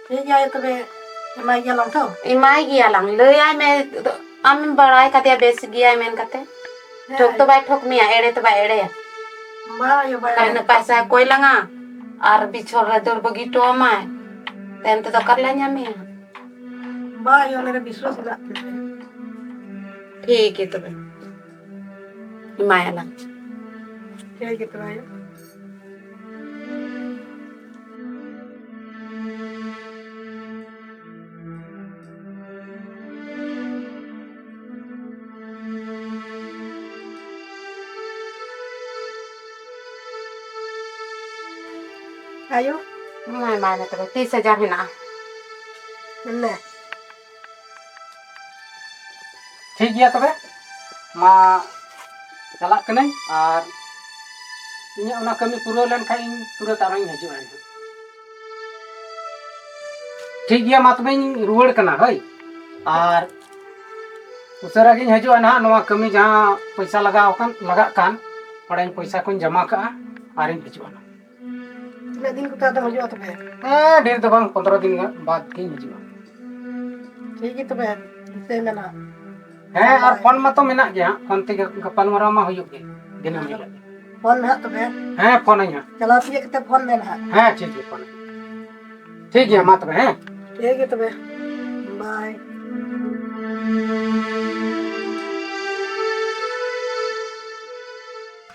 ᱴᱷᱤᱠ ᱜᱮᱭᱟ ᱟᱭᱳ, ᱛᱚᱵᱮ ᱮᱢᱟᱭ ᱜᱮᱭᱟᱞᱟᱝ ᱛᱚ? ᱮᱢᱟᱭ ᱜᱮᱭᱟᱞᱟᱝ, ᱞᱟᱹᱭᱟᱭ ᱢᱮ, ᱟᱢᱮᱢ ᱵᱟᱲᱟᱭ ᱠᱟᱫᱮᱭᱟ ᱵᱮᱥ ᱜᱮᱭᱟᱭ ᱢᱮᱱ ᱠᱟᱛᱮ᱾ ᱦᱮᱸ ᱴᱷᱚᱠ ᱫᱚ ᱟᱭᱳ᱾ ᱵᱟᱭ ᱴᱷᱚᱠ ᱢᱮᱭᱟ, ᱮᱲᱮ ᱫᱚ ᱵᱟᱭ ᱮᱲᱮᱭᱟ᱾ ᱵᱟᱝ ᱟᱭᱳ, ᱵᱟᱭ ᱵᱟᱠᱷᱟᱡ ᱮᱲᱮ᱾ ᱩᱱᱟᱹᱜ ᱯᱟᱭᱥᱟᱭ ᱠᱚᱭ ᱞᱟᱝᱟ ᱟᱨ ᱵᱤᱪᱷᱚᱨ ᱨᱮ ᱫᱟᱹᱲ ᱵᱟᱹᱜᱤ ᱦᱚᱴᱚ ᱟᱢᱟᱭ, ᱛᱟᱭᱚᱢ ᱛᱮᱫᱚ ᱚᱠᱟ ᱨᱮᱞᱮ ᱧᱟᱢᱮᱭᱟ? ᱵᱟᱝ ᱟᱭᱳ, ᱚᱱᱟ ᱨᱮ ᱵᱤᱥᱣᱟᱥ ᱢᱮᱱᱟᱜ ᱛᱤᱧᱟ᱾ ᱴᱷᱤᱠ ᱜᱮ ᱛᱚᱵᱮ, ᱮᱢᱟᱭᱟᱞᱟᱝ᱾ ᱴᱷᱤᱠ ᱜᱮ ᱛᱚᱵᱮ ᱟᱭᱳ᱾ ᱟᱭᱳ᱾ ᱦᱮᱸ, ᱮᱢᱟᱭ ᱢᱮ ᱛᱚᱵᱮ, ᱛᱤᱥ ᱦᱟᱡᱟᱨ ᱢᱮᱱᱟᱜᱼᱟ᱾ ᱱᱮ᱾ ᱴᱷᱤᱠ ᱜᱮᱭᱟ ᱛᱚᱵᱮ, ᱢᱟ ᱪᱟᱞᱟᱜ ᱠᱟᱹᱱᱟᱹᱧ, ᱟᱨ ᱤᱧᱟᱹᱜ ᱚᱱᱟ ᱠᱟᱹᱢᱤ ᱯᱩᱨᱟᱹᱣ ᱞᱮᱱᱠᱷᱟᱱ ᱤᱧ ᱛᱩᱨᱟᱹᱛ ᱟᱨᱦᱚᱸᱧ ᱦᱤᱡᱩᱜᱼᱟ᱾ ᱴᱷᱤᱠ ᱜᱮᱭᱟ, ᱢᱟ ᱛᱚᱵᱮᱧ ᱨᱩᱣᱟᱹᱲ ᱠᱟᱱᱟ, ᱦᱳᱭ᱾ ᱟᱨ ᱩᱥᱟᱹᱨᱟ ᱜᱤᱧ ᱦᱤᱡᱩᱜᱼᱟ ᱱᱟᱦᱟᱜ, ᱱᱚᱣᱟ ᱠᱟᱹᱢᱤ ᱡᱟᱦᱟᱸ ᱯᱚᱭᱥᱟ ᱞᱟᱜᱟᱣ ᱟᱠᱟᱱ, ᱞᱟᱜᱟᱜ ᱠᱟᱱ, ᱚᱸᱰᱮᱧ ᱯᱚᱭᱥᱟ ᱠᱚᱧ ᱡᱚᱢᱟ ᱠᱟᱜᱼᱟ ᱟᱨᱤᱧ ᱦᱤᱡᱩᱜᱼᱟ ᱱᱟᱦᱟᱜ᱾ ᱛᱤᱱᱟᱹᱜ ᱫᱤᱱ ᱠᱚᱛᱮ ᱟᱫᱚᱢ ᱦᱤᱡᱩᱜᱼᱟ ᱛᱚᱵᱮ? ᱦᱮᱸ, ᱰᱷᱮᱨ ᱫᱚ ᱵᱟᱝ, ᱯᱚᱱᱫᱽᱨᱚ ᱫᱤᱱ ᱜᱟᱱ ᱵᱟᱫᱽ ᱜᱤᱧ ᱦᱤᱡᱩᱜᱼᱟ᱾ ᱴᱷᱤᱠ ᱜᱮ ᱛᱚᱵᱮ, ᱫᱤᱥᱟᱹᱭ ᱢᱮ ᱱᱟᱦᱟᱜ᱾ ᱦᱮᱸ, ᱟᱨ ᱯᱷᱳᱱ ᱢᱟᱛᱚ ᱢᱮᱱᱟᱜ ᱜᱮᱭᱟ ᱦᱟᱸᱜ, ᱯᱷᱳᱱ ᱛᱮᱜᱮ ᱜᱟᱯᱟᱞᱢᱟᱨᱟᱣ ᱢᱟ ᱦᱩᱭᱩᱜ ᱜᱮ ᱫᱤᱱᱟᱹᱢ ᱦᱤᱞᱳᱜ᱾ ᱯᱷᱳᱱ ᱱᱟᱦᱟᱜ ᱛᱚᱵᱮ᱾ ᱦᱮᱸ, ᱯᱷᱳᱱᱟᱹᱧ ᱦᱟᱸᱜ᱾ ᱪᱟᱞᱟᱣ ᱛᱤᱭᱟᱹᱜ ᱠᱟᱛᱮ ᱯᱷᱳᱱ ᱢᱮ ᱱᱟᱦᱟᱜ᱾ ᱦᱮᱸ, ᱴᱷᱤᱠ ᱜᱮᱭᱟ, ᱯᱷᱳᱱ᱾ ᱴᱷᱤᱠ ᱜᱮᱭᱟ, ᱢᱟ ᱛᱚᱵᱮ, ᱦᱮᱸ᱾ ᱴᱷᱤᱠ ᱜᱮᱭᱟ ᱛᱚᱵᱮ᱾ ᱵᱟᱭ᱾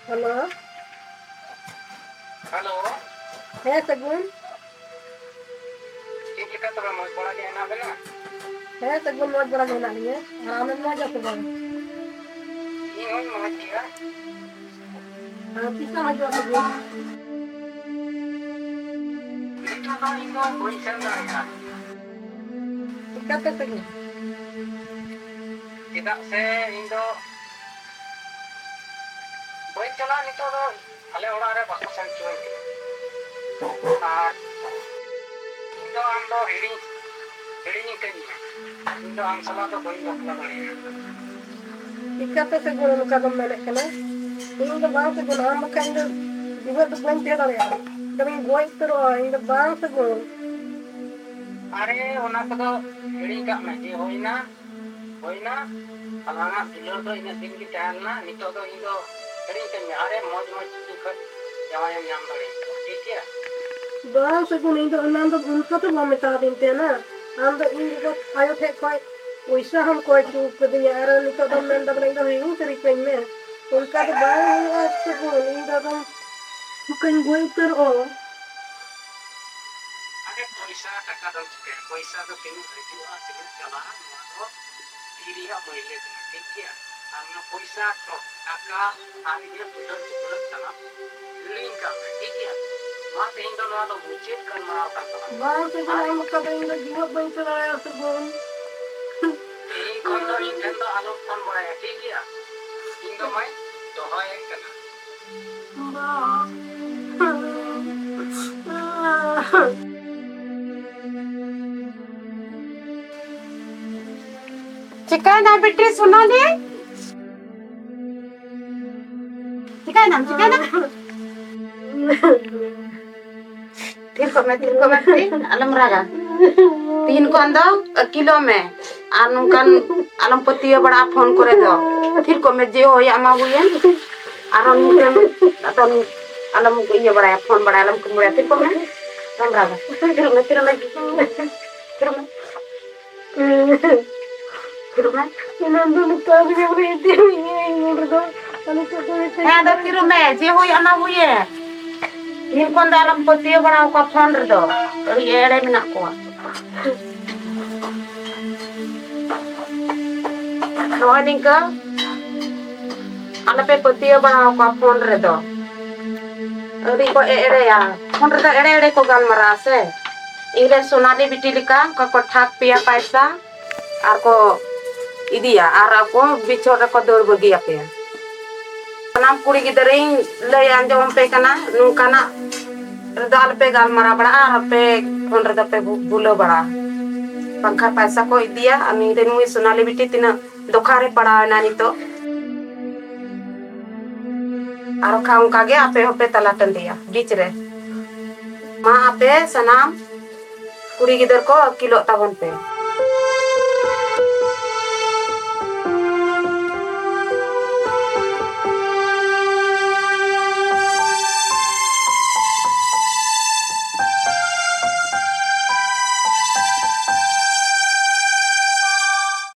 ᱦᱮᱞᱳ᱾ ᱦᱮᱞᱳ᱾ ᱦᱮᱸ, ᱥᱟᱹᱜᱩᱱ᱾ ᱪᱮᱫ ᱞᱮᱠᱟ ᱛᱚᱵᱮ, ᱢᱚᱡᱽ ᱵᱟᱲᱟ ᱜᱮ ᱦᱮᱱᱟᱜ ᱵᱮᱱᱟ? ᱦᱮᱸ, ᱥᱟᱹᱜᱩᱱ, ᱢᱚᱡᱽ ᱵᱟᱲᱟ ᱜᱮ ᱦᱮᱱᱟᱜ ᱞᱤᱧᱟᱹ᱾ ᱟᱨ ᱟᱢᱮᱢ ᱢᱚᱡᱽ ᱟᱥᱮ ᱵᱟᱝ? ᱤᱧ ᱦᱚᱸᱧ ᱢᱚᱡᱽ ᱜᱮᱭᱟ᱾ ᱟᱨ ᱛᱤᱥᱮᱢ ᱦᱤᱡᱩᱜᱼᱟ ᱛᱚᱵᱮ? ᱱᱤᱛᱚᱜ ᱫᱚ ᱤᱧ ᱫᱚ ᱵᱟᱹᱧ ᱥᱮᱱ ᱫᱟᱲᱮᱭᱟᱜᱼᱟ᱾ ᱪᱤᱠᱟᱹᱛᱮ ᱛᱮᱜᱮ? ᱪᱮᱫᱟᱜ ᱥᱮ ᱤᱧ ᱫᱚ ᱵᱟᱹᱧ ᱪᱟᱞᱟᱜᱼᱟ ᱱᱤᱛᱚᱜ ᱫᱚ᱾ ᱟᱞᱮ ᱚᱲᱟᱜ ᱨᱮ ᱵᱟᱠᱚ ᱥᱮᱱ ᱦᱚᱪᱚᱣᱟᱹᱧ ᱠᱟᱱᱟ᱾ ᱟᱨ ᱤᱧ ᱫᱚ ᱟᱢ ᱫᱚ ᱦᱤᱲᱤᱧ, ᱦᱤᱲᱤᱧ ᱠᱟᱹᱧ ᱢᱮ᱾ ᱤᱧ ᱫᱚ ᱟᱢ ᱥᱟᱞᱟᱜ ᱫᱚ ᱵᱟᱹᱧ ᱵᱟᱯᱞᱟ ᱫᱟᱲᱮᱭᱟᱜᱼᱟ᱾ ᱪᱤᱠᱟᱹᱛᱮ ᱥᱮ ᱜᱩᱨᱩ ᱱᱚᱝᱠᱟ ᱫᱚᱢ ᱢᱮᱱᱮᱫ ᱠᱟᱱᱟ? ᱤᱧ ᱫᱚ ᱵᱟᱝ ᱥᱮ ᱜᱩᱨᱩ, ᱟᱢ ᱵᱟᱠᱷᱟᱱ ᱤᱧ ᱫᱚ ᱡᱤᱣᱮᱫ ᱫᱚ ᱵᱟᱹᱧ ᱛᱟᱦᱮᱸ ᱫᱟᱲᱮᱭᱟᱜᱼᱟ᱾ ᱤᱧ ᱫᱚ ᱵᱟᱹᱧ ᱜᱚᱡ ᱩᱛᱟᱹᱨᱚᱜᱼᱟ᱾ ᱤᱧ ᱫᱚ ᱵᱟᱝ ᱥᱮ ᱜᱩᱨᱩ᱾ ᱟᱨᱮ, ᱚᱱᱟ ᱠᱚᱫᱚ ᱦᱤᱲᱤᱧ ᱠᱟᱜ ᱢᱮ, ᱡᱮ ᱦᱩᱭᱱᱟ, ᱦᱩᱭᱱᱟ, ᱟᱞᱟᱝᱟᱜ ᱫᱩᱞᱟᱹᱲ ᱫᱚ ᱤᱱᱟᱹᱜ ᱫᱤᱱ ᱜᱮ ᱛᱟᱦᱮᱸ ᱞᱮᱱᱟ᱾ ᱱᱤᱛᱚᱜ ᱫᱚ ᱤᱧ ᱫᱚ ᱦᱤᱲᱤᱧ ᱠᱟᱹᱧ ᱢᱮ᱾ ᱟᱨᱮ, ᱢᱚᱡᱽ ᱢᱚᱡᱽ ᱠᱩᱲᱤ ᱠᱷᱚᱡ ᱡᱟᱶᱟᱭᱮᱢ ᱧᱟᱢ ᱫᱟᱲᱮᱭᱟᱠᱚᱣᱟ, ᱴᱷᱤᱠ ᱜᱮᱭᱟ? ᱵᱟᱝ ᱥᱟᱹᱜᱩᱱ, ᱤᱧ ᱫᱚ ᱚᱱᱟ ᱫᱚ ᱚᱱᱠᱟ ᱫᱚ ᱵᱟᱢ ᱢᱮᱛᱟᱫᱤᱧ ᱛᱟᱦᱮᱱᱟ᱾ ᱟᱢ ᱫᱚ ᱤᱧ ᱵᱟᱵᱟ ᱟᱭᱳ ᱴᱷᱮᱡ ᱠᱷᱚᱡ ᱯᱚᱭᱥᱟ ᱦᱚᱸᱢ ᱠᱚᱭ ᱦᱚᱪᱚ ᱠᱟᱹᱫᱤᱧᱟ, ᱟᱨ ᱱᱤᱛᱚᱜ ᱫᱚᱢ ᱢᱮᱱᱫᱟ ᱵᱚᱞᱮ ᱤᱧ ᱫᱚ ᱦᱤᱲᱤᱧ ᱩᱛᱟᱹᱨ ᱠᱟᱹᱧ ᱢᱮ᱾ ᱚᱱᱠᱟ ᱫᱚ ᱵᱟᱝ ᱦᱩᱭᱩᱜᱼᱟ ᱥᱟᱹᱜᱩᱱ, ᱤᱧ ᱫᱚ ᱟᱫᱚᱢ ᱱᱚᱝᱠᱟᱧ ᱜᱚᱡ ᱩᱛᱟᱹᱨᱚᱜᱼᱟ᱾ ᱟᱨᱮ, ᱯᱚᱭᱥᱟ ᱴᱟᱠᱟ ᱫᱚ ᱪᱤᱠᱟᱹᱭᱟ? ᱯᱚᱭᱥᱟ ᱫᱚ ᱛᱤᱱᱟᱹᱜ ᱦᱤᱡᱩᱜᱼᱟ, ᱛᱤᱱᱟᱹᱜ ᱪᱟᱞᱟᱜᱼᱟ, ᱱᱚᱣᱟ ᱫᱚ ᱛᱤ ᱨᱮᱭᱟᱜ ᱢᱟᱹᱭᱞᱟᱹ ᱠᱟᱱᱟ, ᱴᱷᱤᱠ ᱜᱮᱭᱟ? ᱟᱨ ᱚᱱᱟ ᱯᱚᱭᱥᱟ, ᱴᱟᱠᱟ ᱟᱨ ᱤᱧᱟᱹᱜ ᱫᱩᱞᱟᱹᱲ ᱫᱩᱯᱞᱟᱹᱲ ᱥᱟᱱᱟᱢ ᱦᱤᱲᱤᱧ ᱠᱟᱜ ᱢᱮ, ᱴᱷᱤᱠ ᱜᱮᱭᱟ? ᱢᱟ, ᱛᱮᱦᱮᱧ ᱫᱚ ᱱᱚᱣᱟ ᱫᱚ ᱢᱩᱪᱟᱹᱫ ᱜᱟᱞᱢᱟᱨᱟᱣ ᱠᱟᱱ ᱛᱟᱞᱟᱝᱟ᱾ ᱵᱟᱝ ᱥᱟᱹᱜᱩᱱ ᱮᱢ ᱠᱟᱫᱟ, ᱤᱧ ᱫᱚ ᱡᱤᱣᱮᱫ ᱵᱟᱹᱧ ᱪᱟᱞᱟᱣᱟ ᱥᱟᱹᱜᱩᱱ᱾ ᱛᱮᱦᱮᱧ ᱠᱷᱚᱱ ᱫᱚ ᱤᱧ ᱴᱷᱮᱱ ᱫᱚ ᱟᱞᱚᱢ ᱯᱷᱳᱱ ᱵᱟᱲᱟᱭᱟ, ᱴᱷᱤᱠ ᱜᱮᱭᱟ? ᱤᱧ ᱫᱚ ᱢᱟᱧ ᱫᱚᱦᱚᱭᱮᱫ ᱠᱟᱱᱟ᱾ ᱵᱟᱝ᱾ ᱪᱤᱠᱟᱹᱭᱮᱱᱟ ᱵᱤᱴᱤ ᱥᱳᱱᱟᱞᱤ? ᱪᱤᱠᱟᱹᱭᱮᱱᱟᱢ? ᱪᱤᱠᱟᱹᱭᱮᱱᱟᱢ? ᱛᱷᱤᱨ ᱠᱚᱜ ᱢᱮ, ᱛᱷᱤᱨ ᱠᱚᱜ ᱢᱮ ᱵᱤᱴᱤ, ᱟᱞᱚᱢ ᱨᱟᱜᱟ᱾ ᱛᱤᱦᱤᱧ ᱠᱷᱚᱱ ᱫᱚ ᱟᱹᱠᱤᱞᱚᱜ ᱢᱮ᱾ ᱟᱨ ᱱᱚᱝᱠᱟᱱ ᱟᱞᱚᱢ ᱯᱟᱹᱛᱭᱟᱹᱣ ᱵᱟᱲᱟᱜᱼᱟ ᱯᱷᱳᱱ ᱠᱚᱨᱮ ᱫᱚ᱾ ᱛᱷᱤᱨ ᱠᱚᱜ ᱢᱮ, ᱡᱮ ᱦᱳᱭ ᱟᱢᱟ ᱦᱩᱭᱮᱱ᱾ ᱟᱨᱚ ᱱᱤᱝᱠᱟᱹ ᱟᱫᱚ ᱟᱞᱚᱢ ᱤᱭᱟᱹ ᱵᱟᱲᱟᱭᱟ, ᱯᱷᱳᱱ ᱵᱟᱲᱟᱭᱟ, ᱟᱞᱚᱢ ᱠᱩᱞ ᱵᱟᱲᱟᱭᱟ᱾ ᱛᱷᱤᱨ ᱠᱚᱜ ᱢᱮ, ᱟᱞᱚᱢ ᱨᱟᱜᱟ᱾ ᱛᱷᱤᱨᱚᱜ ᱢᱮ, ᱛᱷᱤᱨᱚᱜ ᱢᱮ, ᱛᱷᱤᱨᱚᱜ ᱢᱮ᱾ ᱛᱷᱤᱨᱚᱜ ᱢᱮ᱾ ᱮᱱᱟᱱ ᱫᱚ ᱱᱤᱛᱚᱜ ᱜᱮ ᱵᱚᱞᱮ ᱤᱫᱤ ᱦᱩᱭᱩᱜᱼᱟ ᱤᱧ ᱢᱩᱰ ᱨᱮᱫᱚ᱾ ᱟᱨ ᱱᱤᱛᱚᱜ ᱫᱚ ᱦᱮᱸ, ᱟᱫᱚ ᱛᱷᱤᱨᱚᱜ ᱢᱮ, ᱡᱮ ᱦᱩᱭ ᱟᱢᱟ ᱦᱩᱭᱮᱱ᱾ ᱛᱤᱦᱤᱧ ᱠᱷᱚᱱ ᱫᱚ ᱟᱞᱚᱢ ᱯᱟᱹᱛᱭᱟᱹᱣ ᱵᱟᱲᱟ ᱟᱠᱚᱣᱟ ᱯᱷᱳᱱ ᱨᱮᱫᱚ᱾ ᱟᱹᱰᱤ ᱮᱲᱮ ᱢᱮᱱᱟᱜ ᱠᱚᱣᱟ᱾ ᱱᱚᱜᱼᱚᱭ ᱱᱤᱝᱠᱟᱹ ᱟᱞᱚᱯᱮ ᱯᱟᱹᱛᱭᱟᱹᱣ ᱵᱟᱲᱟ ᱟᱠᱚᱣᱟ ᱯᱷᱳᱱ ᱨᱮᱫᱚ᱾ ᱟᱹᱰᱤ ᱠᱚ ᱮᱲᱮᱭᱟ᱾ ᱯᱷᱳᱱ ᱨᱮᱫᱚ ᱮᱲᱮ ᱮᱲᱮ ᱠᱚ ᱜᱟᱞᱢᱟᱨᱟᱜᱼᱟ ᱥᱮ᱾ ᱤᱧᱨᱮᱱ ᱥᱳᱱᱟᱞᱤ ᱵᱤᱴᱤ ᱞᱮᱠᱟ ᱚᱱᱠᱟ ᱠᱚ ᱴᱷᱟᱠ ᱯᱮᱭᱟ ᱯᱟᱭᱥᱟ ᱟᱨ ᱠᱚ ᱤᱫᱤᱭᱟ ᱟᱨ ᱟᱠᱚ ᱵᱤᱪᱷᱚᱲ ᱨᱮᱠᱚ ᱫᱟᱹᱲ ᱵᱟᱹᱜᱤᱭᱟᱯᱮᱭᱟ᱾ ᱥᱟᱱᱟᱢ ᱠᱩᱲᱤ ᱜᱤᱫᱽᱨᱟᱹᱧ ᱞᱟᱹᱭ ᱟᱸᱡᱚᱢ ᱟᱯᱮ ᱠᱟᱱᱟ, ᱱᱚᱝᱠᱟᱱᱟᱜ ᱨᱮᱫᱚ ᱟᱞᱚᱯᱮ ᱜᱟᱞᱢᱟᱨᱟᱣ ᱵᱟᱲᱟᱜᱼᱟ ᱟᱨ ᱟᱯᱮ ᱯᱷᱳᱱ ᱨᱮᱫᱚ ᱯᱮ ᱵᱷᱩ-, ᱵᱷᱩᱞᱟᱹᱣ ᱵᱟᱲᱟᱜᱼᱟ᱾ ᱵᱟᱝᱠᱷᱟᱱ ᱯᱟᱭᱥᱟ ᱠᱚ ᱤᱫᱤᱭᱟ᱾ ᱟᱨ ᱱᱩᱭ ᱫᱚ, ᱱᱩᱭ ᱥᱳᱱᱟᱞᱤ ᱵᱤᱴᱤ ᱛᱤᱱᱟᱹᱜ ᱫᱚᱠᱷᱟ ᱨᱮ ᱯᱟᱲᱟᱣ ᱮᱱᱟ ᱱᱤᱛᱚᱜ᱾ ᱟᱨ ᱵᱟᱠᱷᱟᱱ ᱚᱱᱠᱟ ᱜᱮ ᱟᱯᱮ ᱦᱚᱸᱯᱮ ᱛᱟᱞᱟ ᱴᱟᱺᱰᱤᱭᱟ ᱵᱤᱪ ᱨᱮ᱾ ᱢᱟ ᱟᱯᱮ ᱥᱟᱱᱟᱢ ᱠᱩᱲᱤ ᱜᱤᱫᱟᱹᱨ ᱠᱚ ᱟᱹᱠᱤᱞᱚᱜ ᱛᱟᱵᱚᱱ ᱯᱮ᱾